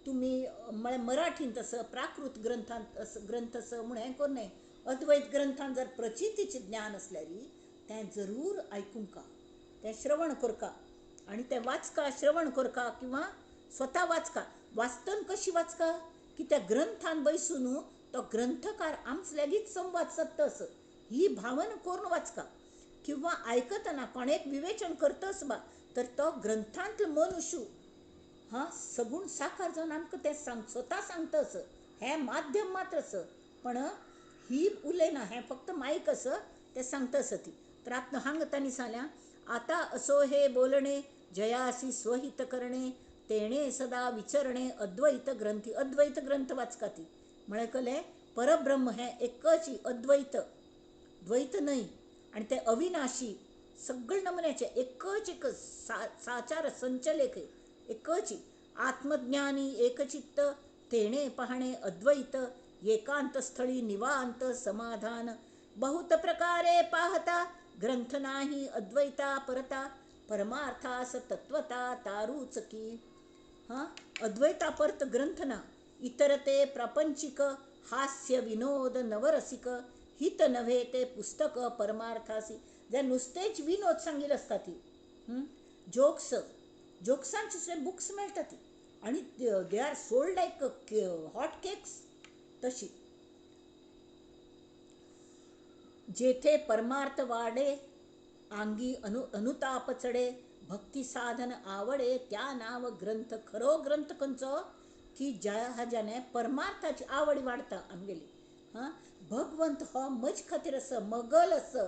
तुमी म्हळ्यार मराठींत आसा प्राकृत ग्रंथांत आसा ग्रंथ आसा म्हूण हें करूं नये. अद्वैत ग्रंथांत जर प्रचितीचें ज्ञान आसल्यार तें जरूर आयकुंका, तें श्रवण करका आनी तें वाचका, श्रवण करका किंवा स्वता वाचका. वाचतना कशी वाचका की त्या ग्रंथान बैसून तो ग्रंथकार आमचो लेगीत संवाद सादता असो ही भावना करून वाचका. किंवा आयकतना कोणेक विवेचन करतस बा तर तो ग्रंथांतलो मनुष्य हां सगूण साकार जावन आमकां तें सांग स्वता सांगता असो. हें माध्यम मात्र असो पण ही उलयना, हें फक्त मायक असो तें सांगता आसा ती. तर आतां हांगा तांणी सांगल्या आतां असो हे बोलणे जयासी स्वहित करणे तेणे सदा विचरणे अद्वैत ग्रंथी. अद्वैत ग्रंथ वाचका ती म्हळ्यार कलें परब्रह्म हें एकच अद्वैत, द्वैत न्हय आनी तें अविनाशी सगळे नमुन्याचे एकच एक साचार संचलेख एकच. आत्मज्ञानी एकचित्त तेणे पाहणे अद्वैत एकांतस्थळी निवांत समाधान. बहुत प्रकारे पाहता ग्रंथ नाही अद्वैता परता परमार्थास तत्वता तारूचकी. हां, अद्वैता परत ग्रंथ ना, इतर ते प्रापंचिक हास्य विनोद नवरसिक हित नव्हे ते पुस्तक परमार्थासी. जे नुसतेच विनोद सांगील आसता ती जोक्स, जोक्सांचे सुद्दां बुक्स मेळटा ती आनी they are sold like hot cakes. तशी जेथे परमार्थ वाडे आंगी अनुताप चडे भक्ती साधन आवडे त्या नाव ग्रंथ. खरो ग्रंथ खंयचो की ज्या हाज्याने परमार्थाची आवड वाडता आमगेली. हां, भगवंत हो म्हज खातीर आसा, मगल आसा,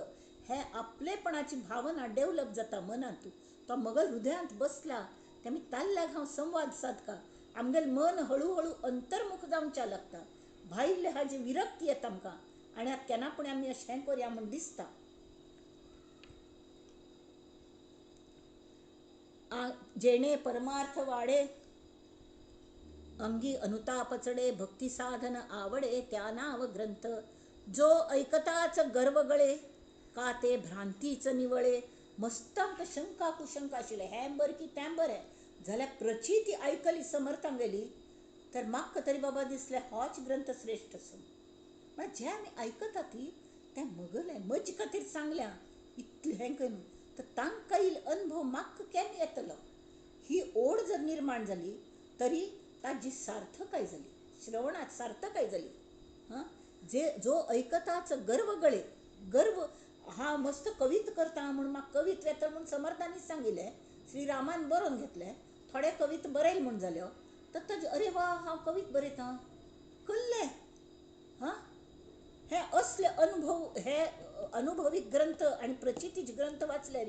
हे आपलेपणाची भावना डेवलप जाता मनांत. तो मगल हृदयांत बसला ते आमी ताल्ल्याक हांव संवाद सादका, आमगेलें मन हळुहळू अंतर्मुख जावच्या लागता, भायले हाजी विरक्ती येता आमकां आनी आतां केन्ना पूण आमी अशें करया म्हूण दिसता. जेणे परमार्थ वाडे अंगी अनुताप चडे भक्ती साधन आवडे त्या नाव ग्रंथ. जो ऐकताच गर्व गळे का ते भ्रांतीच निवळे. मस्त आमकां शंका कुशंका आशिल्लें, हें बरें की तें बरें, जाल्यार प्रचिती आयकली समर्थांगेली तर म्हाका तरी बाबा दिसलें होच ग्रंथ श्रेश्ठ आसा. म्हळ्यार जें आमी आयकता ती तें मगलें म्हजे खातीर सांगल्या इतलें हें करून तर तांकां येयलो अनुभव म्हाका केन्ना येतलो ही ओड जर निर्माण जाली तरी ताजी सार्थकाय जाली, श्रवणात सार्थकाय जाली. हां, जे जो ऐकताच गर्व गळे, गर्व हा मस्त कवित करता म्हूण म्हाका कवित येता म्हूण समर्थांनीच सांगिल्लें, श्रीरामान बरोवन घेतलें, थोडे कवित बरयल म्हूण जाल्यो तर ताजे अरे वा हांव कवित बरयता कल्लें. हां, हे असले अनुभव, हे अनुभवी ग्रंथ आनी प्रचितीचे ग्रंथ वाचल्यार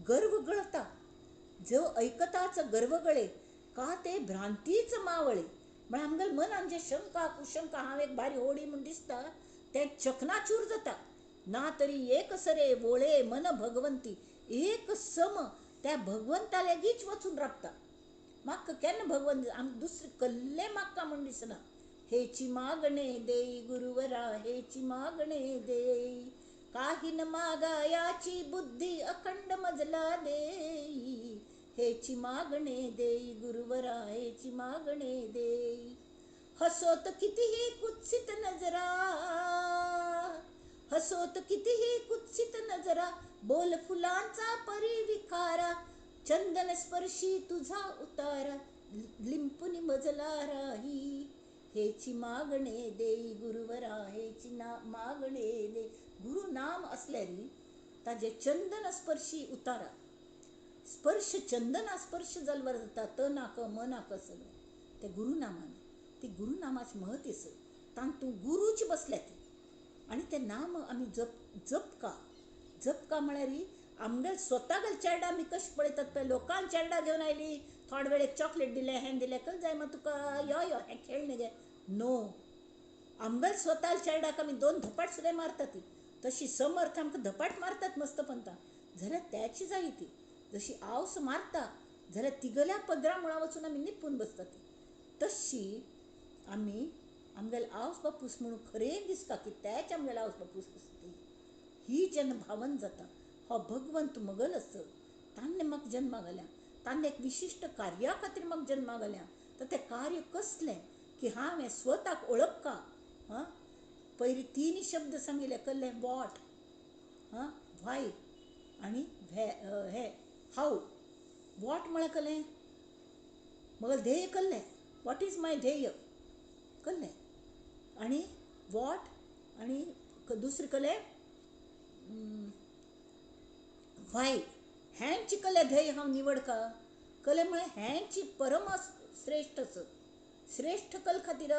गर्व गळता. जो ऐकताच गर्व गळे का ते भ्रांतीच मावळे. म्हळ्यार आमगेल्या मनान जे शंका कुशंका हांव एक भारी होडी म्हूण दिसता तें चकनाचूर जाता. ना तरी एक सरे वोळे मन भगवंती, एक सम त्या भगवंता लागींच वचून राबता. म्हाका केन्ना भगवंत आमकां दुसरें कल्लें म्हाका म्हूण दिसना. हेची मागणे देई गुरुवरा हेची मागणे देई, काही न मागायाची बुद्धी अखंड मजला देई, हेची मागणे देई गुरुवरा हेची मागणे देई. हसोत कितीही कुत्सित नजरा, हसोत कितीही कुत्सित नजरा, बोल फुलांचा परिविकारा, चंदन स्पर्शी तुझा उतारा, लिंपुनी मजला राही, हेची मागणे देई गुरुवरा हेची ना मागणे दे. गुरु नाम असल्यारी ताजे चंदन स्पर्शी उतारा, स्पर्श चंदना स्पर्श जाल्यार जाता त नाक म नाक सगळें ते गुरुनामान. ती गुरुनामाची महत्व आसा, तातूंत गुरूच बसल्या ती आनी तें नाम आमी जप जपका जपका म्हळ्यार आमगेले स्वता चेरडा आमी कशें पळयतात पळय, लोकांक चेरडा घेवन आयली थोडे वेळ एक चॉकलेट दिलें हें दिलें कल जाय मागीर तुका यो यो हें खेळ गे नो, आमगेले स्वता चेरडाक आमी दोन धपाट सुद्दां मारतात ती. तशी समर्थ आमकां धपाट मारतात मस्त पंता जाल्यार त्याची जाय ती जशी आवस मारता जाल्यार तिगल्या पदरा मुळा वचून आमी निपून बसता ती. तशी आमी आमगेले आवस बापूस म्हणून खरें दिसता की त्याच आमगेले आवस बापूस आसता. ही जेन्ना भावन जाता हो भगवंत मगल आसा, ताणें म्हाका जन्मा घाल्या, ताणें एक विशिश्ट कार्या खातीर म्हाका जन्मा घाल्या, तर तें कार्य कसलें की हांवें स्वताक ओळखका. हां, पयलीं तीन शब्द सांगिल्ले कसले what, हां व्हाय आनी हे हाव. What म्हळ्यार कसलें मगेलें ध्येय कसलें, what is my ध्येय कसलें, आनी what आनी दुसरें कसलें व्हाय. हेंच कसलें ध्येय हांव निवडका कसलें म्हळ्यार हेंच परम श्रेश्ठ आसा. श्रेश्ठ कल खातीर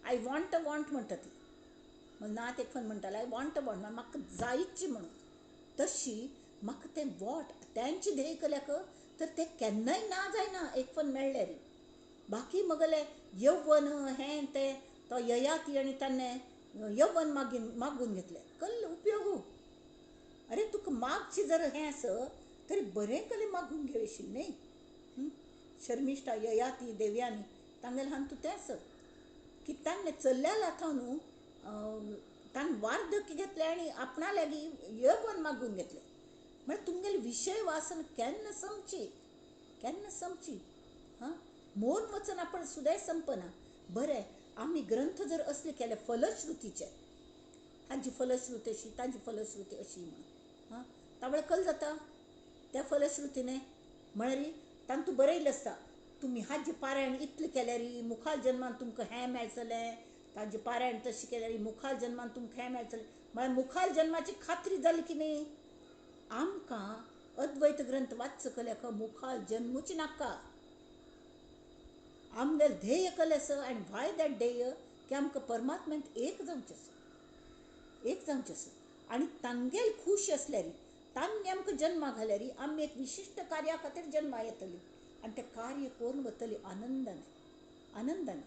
I want want म्हणटा ती, नात एक म्हणटाले I want want म्हाका जायची म्हणून. तशी म्हाका तें what तेंचे ध्येय कल्याक तर तें केन्नाय ना जायना एक फन मेळ्ळ्यार. बाकी मगेलें यौवन हें तें तो ययाती आनी ताणें यौवन मागून घेतलें कल्ल उपयोग. अरे तुका मागची जर हें आसा तरी बरें कलें मागून घेवशील न्ही. शर्मिष्ठा ययाती देवयानी तांगेलें हांतू तेंच की तांणे चल्ल्या लाथा न्हू तांणी वार्धक्य घेतलें आनी आपणा लागीं यवन मागून घेतलें. म्हळ्यार तुमगेली विशय वासना केन्ना संपची, केन्ना संपची. हां, मोर वचन आपण सुद्दां संपना. बरें, आमी ग्रंथ जर असले केले फलश्रुतीचे, हाजी फलश्रुती अशी, ताजी फलश्रुती अशी म्हणून, हां, तावळ कल जाता त्या फलश्रुतीने. म्हळ्यार तांतू बरयलें आसता तुमी हाजें पारायण इतलें केल्यार मुखार जन्मान तुमकां हें मेळटलें, ताजें पारायण तशें केल्यार मुखार जन्मान तुमकां हें मेळटलें. म्हळ्यार मुखार जन्माची खात्री जाली की न्ही. आमकां अद्वैत ग्रंथ वाचचो कल्याक मुखार जन्मूच नाका. आमगेलें ध्येय कलें आसा आनी व्हाय that ध्येय की आमकां परमात्म्यांत एक जावचें आसा, एक जावचें आसा. आनी तांगेल खूश आसल्यार, तांणी आमकां जन्मा घाल्यार आमी एक विशिश्ट कार्या खातीर जन्मा येतली आनी तें कार्य करून वतली आनंदान, आनंदान,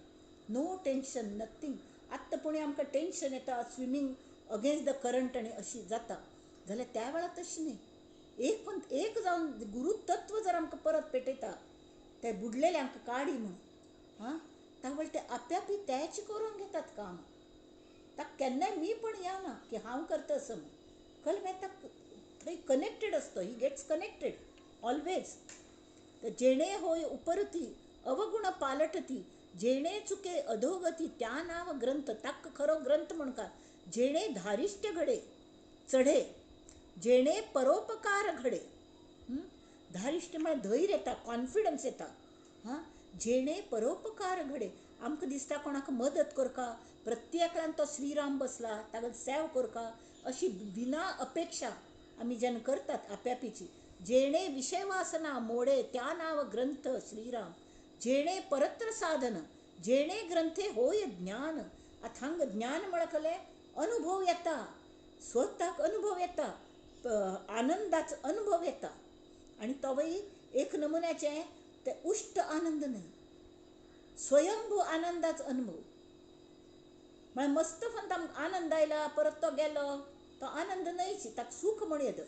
नो टेन्शन, नथींग. आत्तां पूण आमकां टेन्शन येता, स्विमींग अगेन्स्ट the current आनी अशी जाता जाल्यार त्या वेळार तशें न्ही. एक पण एक जावन गुरुतत्व जर आमकां परत पेटयता, ते बुडलेले आमकां काडी म्हणून, हां, त्या ते आप्यापी तेच करून घेतात काम. ताका केन्नाय मी पण या ना की हांव करता असो म्हूण, कल मागीर ताका थंय कनेक्टेड आसता, he gets connected always. तर जेणे होय उपरती अवगुण पालटती, जेणे चुके अधोगती त्या नाव ग्रंथ. ताका खरो ग्रंथ म्हणका. जेणे धारिश्ट घडे चढे, जेणे परोपकार घडे. धारिश्ट म्हळ्यार धैर्य येता, कॉन्फिडन्स येता. हां, जेणे परोपकार घडे. आमकां दिसता कोणाक मदत करका, प्रत्येकान तो श्रीराम बसला ताका सेव करका, अशी विना अपेक्षा आमी जेन्ना करतात आप्यापीची. जेणे विषय वासना मोडे त्या नाव ग्रंथ श्रीराम. जेणे परत्र साधन, जेणे ग्रंथे होय ज्ञान. अथांग ज्ञान म्हणकले अनुभव येता, स्वताक अनुभव येता, आनंदाचो अनुभव येता. आनी तोवूय एक नमुन्याचें ते उश्ट आनंद न्हय, स्वयंभू आनंदाचो अनुभव. म्हळ्यार मस्त फक्त आमकां आनंद आयला परत तो गेलो, तो आनंद न्हयच, ताका सूख म्हण येता.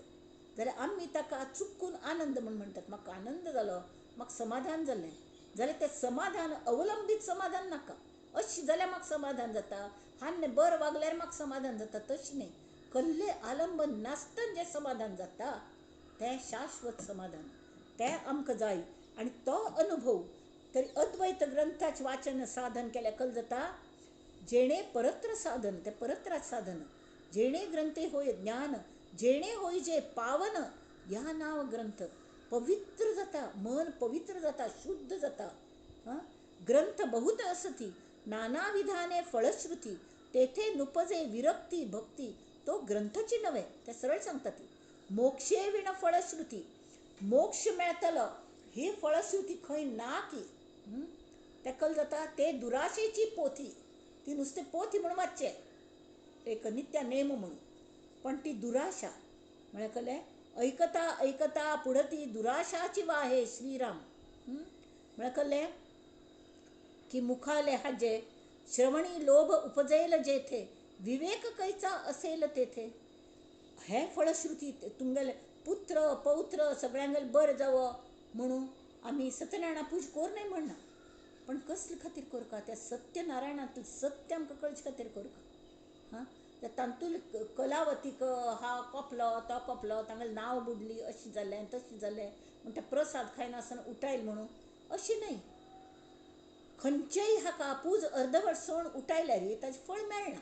जाल्यार आमी ताका चुकून आनंद म्हूण म्हणटात. म्हाका आनंद जालो, म्हाका समाधान जालें, जाल्यार तें समाधान अवलंबीत समाधान नाका. अशें जाल्यार म्हाका समाधान जाता, हान्ने बरें वागल्यार म्हाका समाधान जाता, तशें न्ही. कसलें आलंबन नासतना जें समाधान जाता तें शाश्वत समाधान, तें आमकां जाय. आनी तो अनुभव तरी अद्वैत ग्रंथाचें वाचन साधन केल्यार कल जाता. जेणे परत्र साधन, तें परत्राच साधन. जेणे ग्रंथे होय ज्ञान, जेणे होय जे पावन ह्या नाव ग्रंथ. पवित्र जाता मन, पवित्र जाता, शुद्ध जाता. ग्रंथ बहुत असती नाना विधाने फळश्रुती, तेथे नुपजे विरक्ती भक्ती. तो ग्रंथची नव्हे, ते सरळ सांगता ती मोक्षे विण फळश्रुती. मोक्ष मेळटलो ही फळश्रुती खंय ना की तें कल जाता. ते दुराशेची पोथी, ती नुस्तें पोथी म्हणून वाचचें एक नित्या नेम म्हणून, पण ती दुराशा म्हळ्यार कळ्ळें. ऐकता ऐकता पुढती दुराशाची वाहे श्रीराम. म्हळ्यार कळ्ळें की मुखाले हाजे श्रवणी लोभ उपजेल जेथे, विवेक कैचा असेल तेथे. हे फळश्रुती तुमगेले पुत्र पौत्र सगळ्यांगेले बरें जावो म्हणून आमी सत्यनारायणा पूज कोर न्हय म्हणना, पण कसले खातीर करका? त्या सत्यनारायणांतलें सत्य आमकां कळचे खातीर करका. हां, तातूंत कलावतीक हा कोपलो तो कोपलो, तांगेलें नांव बुडली, अशें जालें तशें जालें म्हूण ते प्रसाद खायनासतना उठायल म्हणून, अशें न्हय. खंयचेय हाका पूज अर्दवट सोण उठायल्यार ताजें फळ मेळना,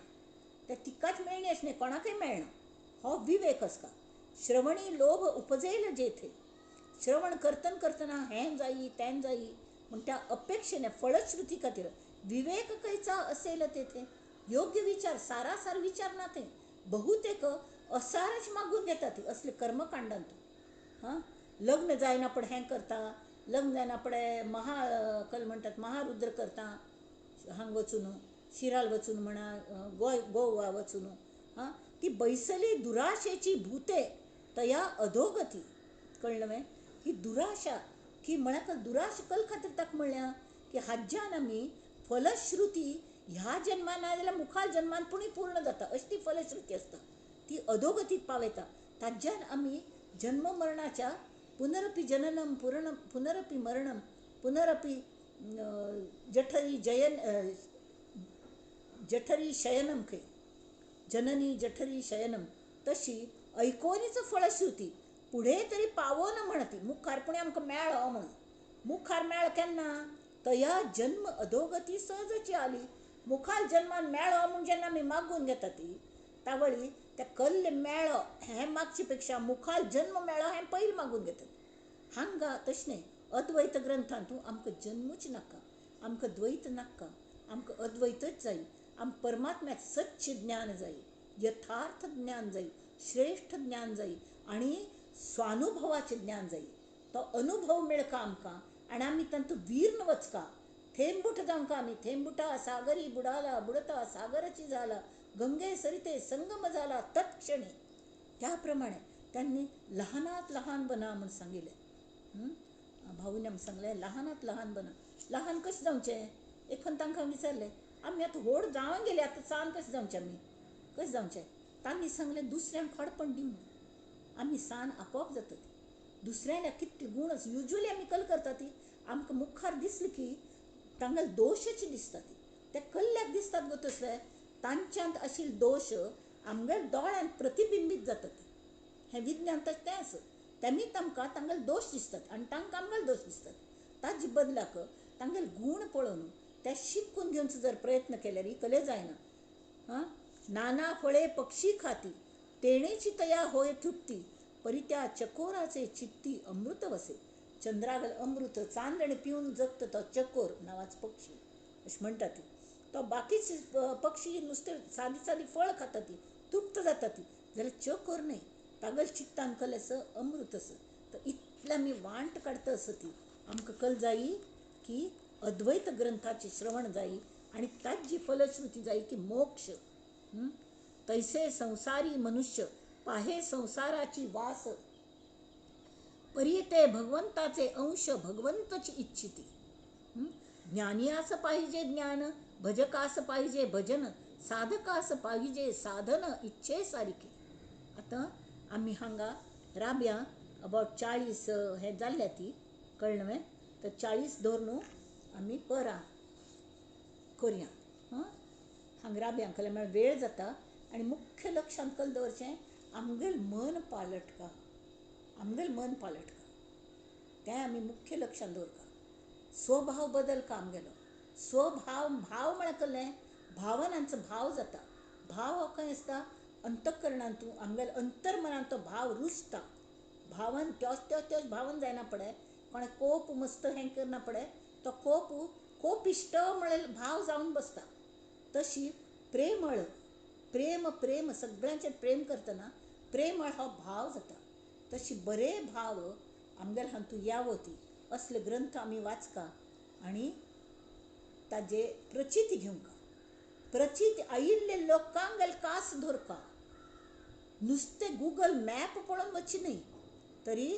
तें तिकाच मेळणी अशें न्हय, कोणाकय मेळना. हो विवेक आसता. श्रवणी लोभ उपजेल जेथे, श्रवण करतना करतना हें जायी तें जायी म्हूण त्या अपेक्षेने फळश्रुती खातीर विवेक कैचा असेल तेथे. योग्य विचार, सारासार विचार ना, ते बहुतेक असारच मागून घेतात असले कर्मकांडांत. हां, लग्न जायना पण हें करता, लग्न जायना पडे महा कल म्हणटात महारुद्र करता, हांग वचून शिराल वचून म्हणा, गोवा वचून. हां, ती बैसली दुराशेची भूते तया अधोगती. कळ्ळें न्हय? ही दुराशा की म्हळ्यार दुराशा कल खातीर ताका म्हणल्या की हाज्यान आमी फलश्रुती ह्या जन्मान ना जाल्यार मुखार जन्मान पुणी पूर्ण जाता अशी ती फलश्रुती आसता, ती अधोगतीक पावयता. ताज्यान आमी जन्म मरणाच्या पुनरपी जननम पुनरपी मरणम पुनरपी जठरी जयन जठरी शयनम खंय जननी जठरी शयनम तशी ऐकोनीच फळश्रुती पुढे तरी पावोन म्हणती मुखार पुणे आमकां मेळ्ळो म्हणून मुखार मेळ्ळो केन्ना तया जन्म अधोगती सहजची आली मुखार जन्मान मेळ्ळो म्हूण जेन्ना आमी मागून घेता ती तावळी त्या कल्ल मेळ्ळो हें मागचे पेक्षा मुखार जन्म मेळ्ळो हें पयलीं मागून घेतात. हांगा तशें न्हय, अद्वैत ग्रंथांतू आमकां जन्मूच नाका, आमकां द्वैत नाका, आमकां अद्वैतच जाय, आमकां परमात्म्याक सच्च ज्ञान जाय, यथार्थ ज्ञान जाय, श्रेश्ठ ज्ञान जाय आनी स्वानुभवाचें ज्ञान जाय. तो अनुभव मेळका आमकां आनी आमी तांतूं वीर्न वचका, थेंबूट जावंका आमी. थेंबुटा सागरी बुडाला बुडता सागराची जाला गंगे सरिते संगम जाला तत्क्षणी. त्या प्रमाणे त्यांनी लहानात लहान बना म्हूण सांगिल्लें. भाऊन आमकां सांगलें लहानात लहान बना. लहान कशें जावचें? एक खंय तांकां विचारलें आमी आतां व्हड जावन गेले आतां सान कशें जावचें आमी कशें जावचें? तांणी सांगलें दुसऱ्यांक खडपण दिवन आमी सान आपोआप जातात. दुसऱ्यांल्या कितले गूण आसा युज्वली आमी कल करता ती आमकां मुखार दिसली की तांगेले दोशच दिसता ती त्या कल्ल्याक दिसतात गो तसले तांच्यांत आशिल्ले दोश आमगेल्या दोळ्यांत प्रतिबिंबीत जातात. हें विज्ञान तशें तें आसा. तेमीच आमकां तांगेले दोश दिसतात आनी तांकां आमगेले दोश दिसतात. ताजे बदलाक तांगेले गूण पळोवन ते शिकून घेवचो जर प्रयत्न केल्यार कले जायना. आं, नाना फळे पक्षी खाती तेणेची तया होय तृप्ती परी त्या चकोराचे चित्ती अमृत वसे. चंद्रागल अमृत चांदणे पिवन जगता तो चकोर नांवाचो पक्षी अशें म्हणटा ती. तो बाकीचे पक्षी नुस्तें सादी सादी फळ खाता ती तृप्त जाता ती, जाल्यार चकोर न्हय, तागेले चित्तान कल आसा अमृत आसा. तर इतलें आमी वांट काडटा आसा ती आमकां कल जायी की अद्वैत ग्रंथाचें श्रवण जायी आनी ताजी फलश्रुती जायी की मोक्ष. तैसे संसारी मनुष्य पाहे संसाराची वास परी ते भगवंताचे अंश भगवंतची इच्छिती. ज्ञानियास पाहिजे ज्ञान, भजकास पाहिजे भजन, साधकास पाहिजे साधन इच्छे सारकी. आतां आमी हांगा राबया अबावट 40 हें जाल्ल्या ती कळ्ळें न्हय? तर 40 धर न्हू आमी परां करया. हां, हांगा राबया कल म्हळ्यार वेळ जाता. आनी मुख्य लक्षांत कल दवरचें आमगेलें मन पालटका, आमगेलें मन पालटका तें आमी मुख्य लक्षांत दवरका. स्वभाव बदल का आमगेलो स्वभाव. भाव म्हळ्यार कसलें? भावनांचो भाव जाता. भाव हो खंय आसता? अंतःकरणांतू आमगेल्या अंतर्मनांत तो भाव रुजता. भावन त्योच त्योच त्योच भावन जायना पडे, कोणें कोप मस्त हें करना पडे, तो कोप कोपिश्ट म्हळ्यार भाव जावन बसता. तशी प्रेमळ प्रेम प्रेम सगळ्यांचेर प्रेम करतना प्रेमळ हो भाव जाता. तशी बरे भाव आमगेले हातूंत यावो ती असले ग्रंथ आमी वाचका आनी ताजे प्रचिती घेवंका. प्रचिती आयिल्ले लोकांगेले कास दवरका. नुस्तें गुगल मॅप पळोवन वचचें न्हय, तरी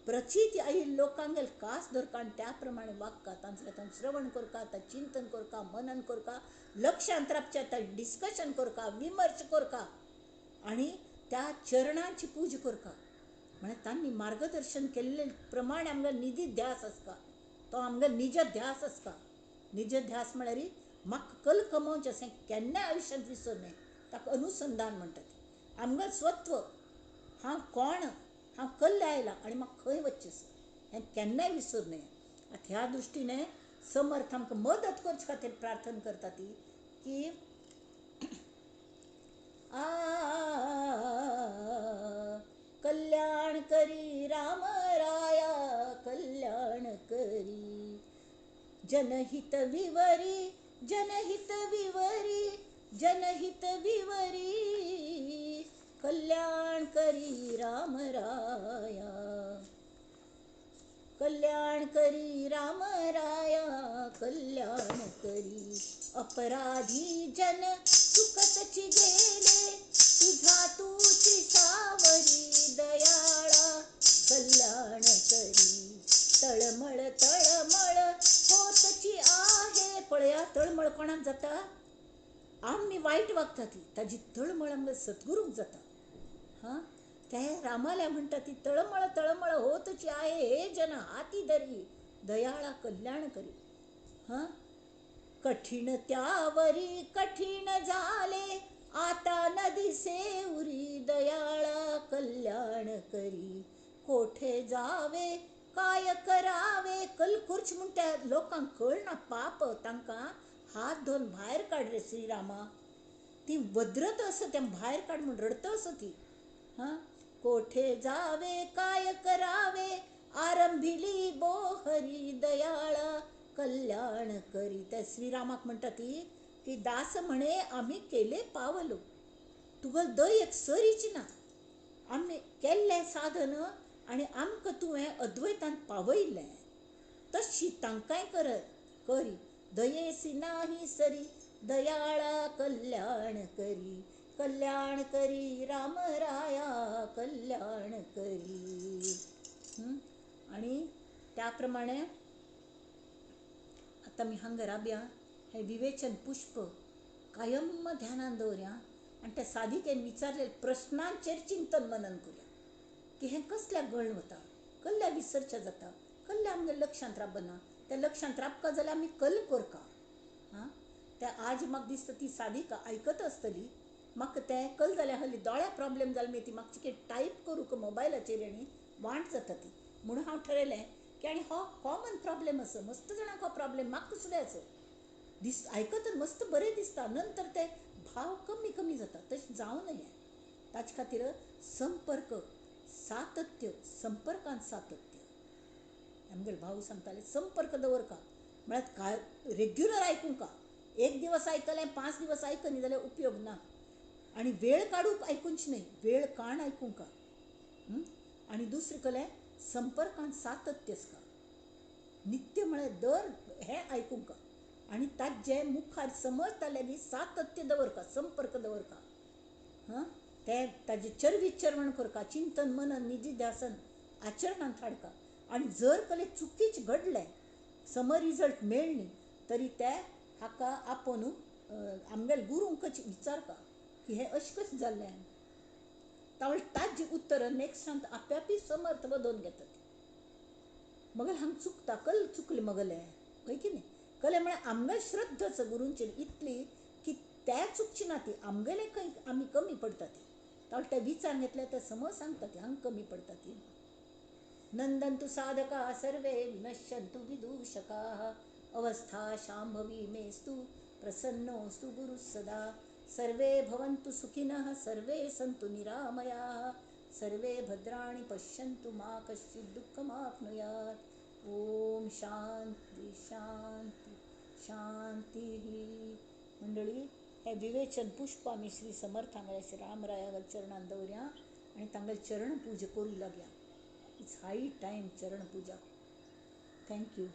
प्रचिती आयिल्ले लोकांगेले कास दवरका आनी त्या प्रमाणे वागका. तांचें तांचें श्रवण करका, तांचें चिंतन करका, मनन करका, लक्षांत रावचें तांचें डिस्कशन करका, विमर्श करका आनी त्या चरणांची पूजा करका. म्हळ्यार तांणी मार्गदर्शन केल्ले प्रमाणे आमगेलो निजी ध्यास आसता, तो आमगेलो निज ध्यास आसता. निज ध्यास म्हळ्यार म्हाका कल कमोवचें आसा केन्नाय आयुश्यांत विसर न्हय, ताका अनुसंधान म्हणटात. आमगेलें स्वत्व, हांव कोण, हांव कल्ले आयलां आनी म्हाका खंय वचचें आसा हें केन्नाय विसर न्हय. आतां ह्या दृश्टीने समर्थ आमकां मदत करचे खातीर प्रार्थना करता ती की आ कल्याण करी राम राया कल्याण करी, जनहित विवरी जनहित विवरी जनहित विवरी, कल्याण करी राम राया कल्याण करी राम राया कल्याण करी. अपराधी जन सुखतची गेले तुझा तुची सावरी दयाळा कल्याण करी. तळमळ तळमळ होतची आहे. पळया तळमळ कोणाक जाता? आमी वायट वागता ती ताजी तळमळ आमकां सद्गुरूंक जाता. हां, ते रामाल्या म्हणटा ती तळमळ तळमळ होतची आहे हे जन हाती धरी दयाळा कल्याण करी. हां, कठीण त्यावरी कठीण झाले आता न दिसे उरी, दयाळा कल्याण करी. कोठे जावे काय करावे कल करचें म्हूण त्या लोकांक कळना पाप, तांकां हात धरून भायर काड रे श्रीरामा. ती वद्रत आसा तें भायर काड म्हूण रडत आसा ती. हां, कोठे जावे काय करावे आरंभिली बोहरी, दयाळा कल्याण करी. त्या श्रीरामाक म्हणटा ती की दास म्हणे आमी केले पावलो, तुगेलो दयेक सरीच ना, आमी केल्लें साधन आनी आमकां तुवें अद्वैतान पावयलें, तशी तांकांय करी. दयेसी नाही सरी, दयाळा कल्याण करी. कल्याण करी राम राया कल्याण करी. आनी त्या प्रमाणे आतां आमी हांगा राबया, हें विवेचन पुष्प कायम ध्यानान दवरया आनी त्या साधिकेन विचारलेल्या प्रश्नांचेर चिंतन मनन करुया की हें कसल्याक गळून वता, कसल्या विसरचें जाता, कसल्या आमगे लक्षांत राबना. त्या लक्षांत राबका जाल्यार आमी कल करका. हां, त्या आज म्हाका दिसता ती साधिका आयकत आसतली. म्हाका तें कल जाल्यार हल्ली दोळ्या प्रॉब्लेम जाल्या मागीर ती म्हाका कितें टायप करूंक मोबायलाचेर आनी वांट जाता ती. म्हणून हांव ठरयलें की आनी हो कॉमन प्रॉब्लेम आसा, मस्त जाणांक हो प्रॉब्लेम, म्हाका सुद्दां आसा. दीस आयकत मस्त बरें दिसता, नंतर ते भाव कमी कमी जाता. तशें जावं नये. ताचे खातीर संपर्क सातत्य, संपर्कान सातत्य. आमगेले भाऊ सांगताले संपर्क दवरका, म्हळ्यार काय रेग्युलर आयकूंका. एक दिवस आयकलें 5 दिवस आयकनी जाल्यार उपयोग ना. आनी वेळ काडूंक आयकुचें न्हय, वेळ काण आयकूंका. आनी दुसरें कलें संपर्कान सातत्य आसता, नित्य म्हळ्यार दर हें आयकूंका आनी ताजे मुखार समजताले बी सातत्य दवरका, संपर्क दवरका. हां, तें ताजें चरविचरण करका, चिंतन मनन निधिध्यासन आचरणांत हाडका. आनी जर कले चुकीच घडलें, समर रिजल्ट मेळ्ळी तरी ते हाका आपोवन आमगेले गुरूंकच विचारका की हें अशें कशें जाल्लें. तावळ ताजें उत्तर नेक्स्टांत आप्यापी समर्थ बदोवन घेता ती. मगेर हांगा चुकता, कल चुकलें मगलें हय की न्ही. कले म्हळ्यार आमगेली श्रद्धा आसा गुरूंचेर इतली की ते चुकची ना ती, आमगेले खंय आमी कमी पडटा ती. तावळ ते विचार घेतले ते समज सांगता ती हांगा कमी पडटा ती. नंदन्तु साधका सर्वे विनश्यन्तु विदूषकाः, अवस्था शांभवी मेस्तु प्रसन्नोऽस्तु गुरुः सदा. सर्वे भवन्तु सुखिनः सर्वे सन्तु निरामयाः, सर्वे भद्राणि पश्यन्तु मा कश्चित् दुःखमाप्नुयात्. ओम शांती शांती शांती. मंडळी, हे विवेचन पुष्प आमी श्री समर्थांगल्या श्री रामराया चरणान दवरया आनी तांगेले चरण पूजा करूं लागया. It's high time Charan Puja. Thank you.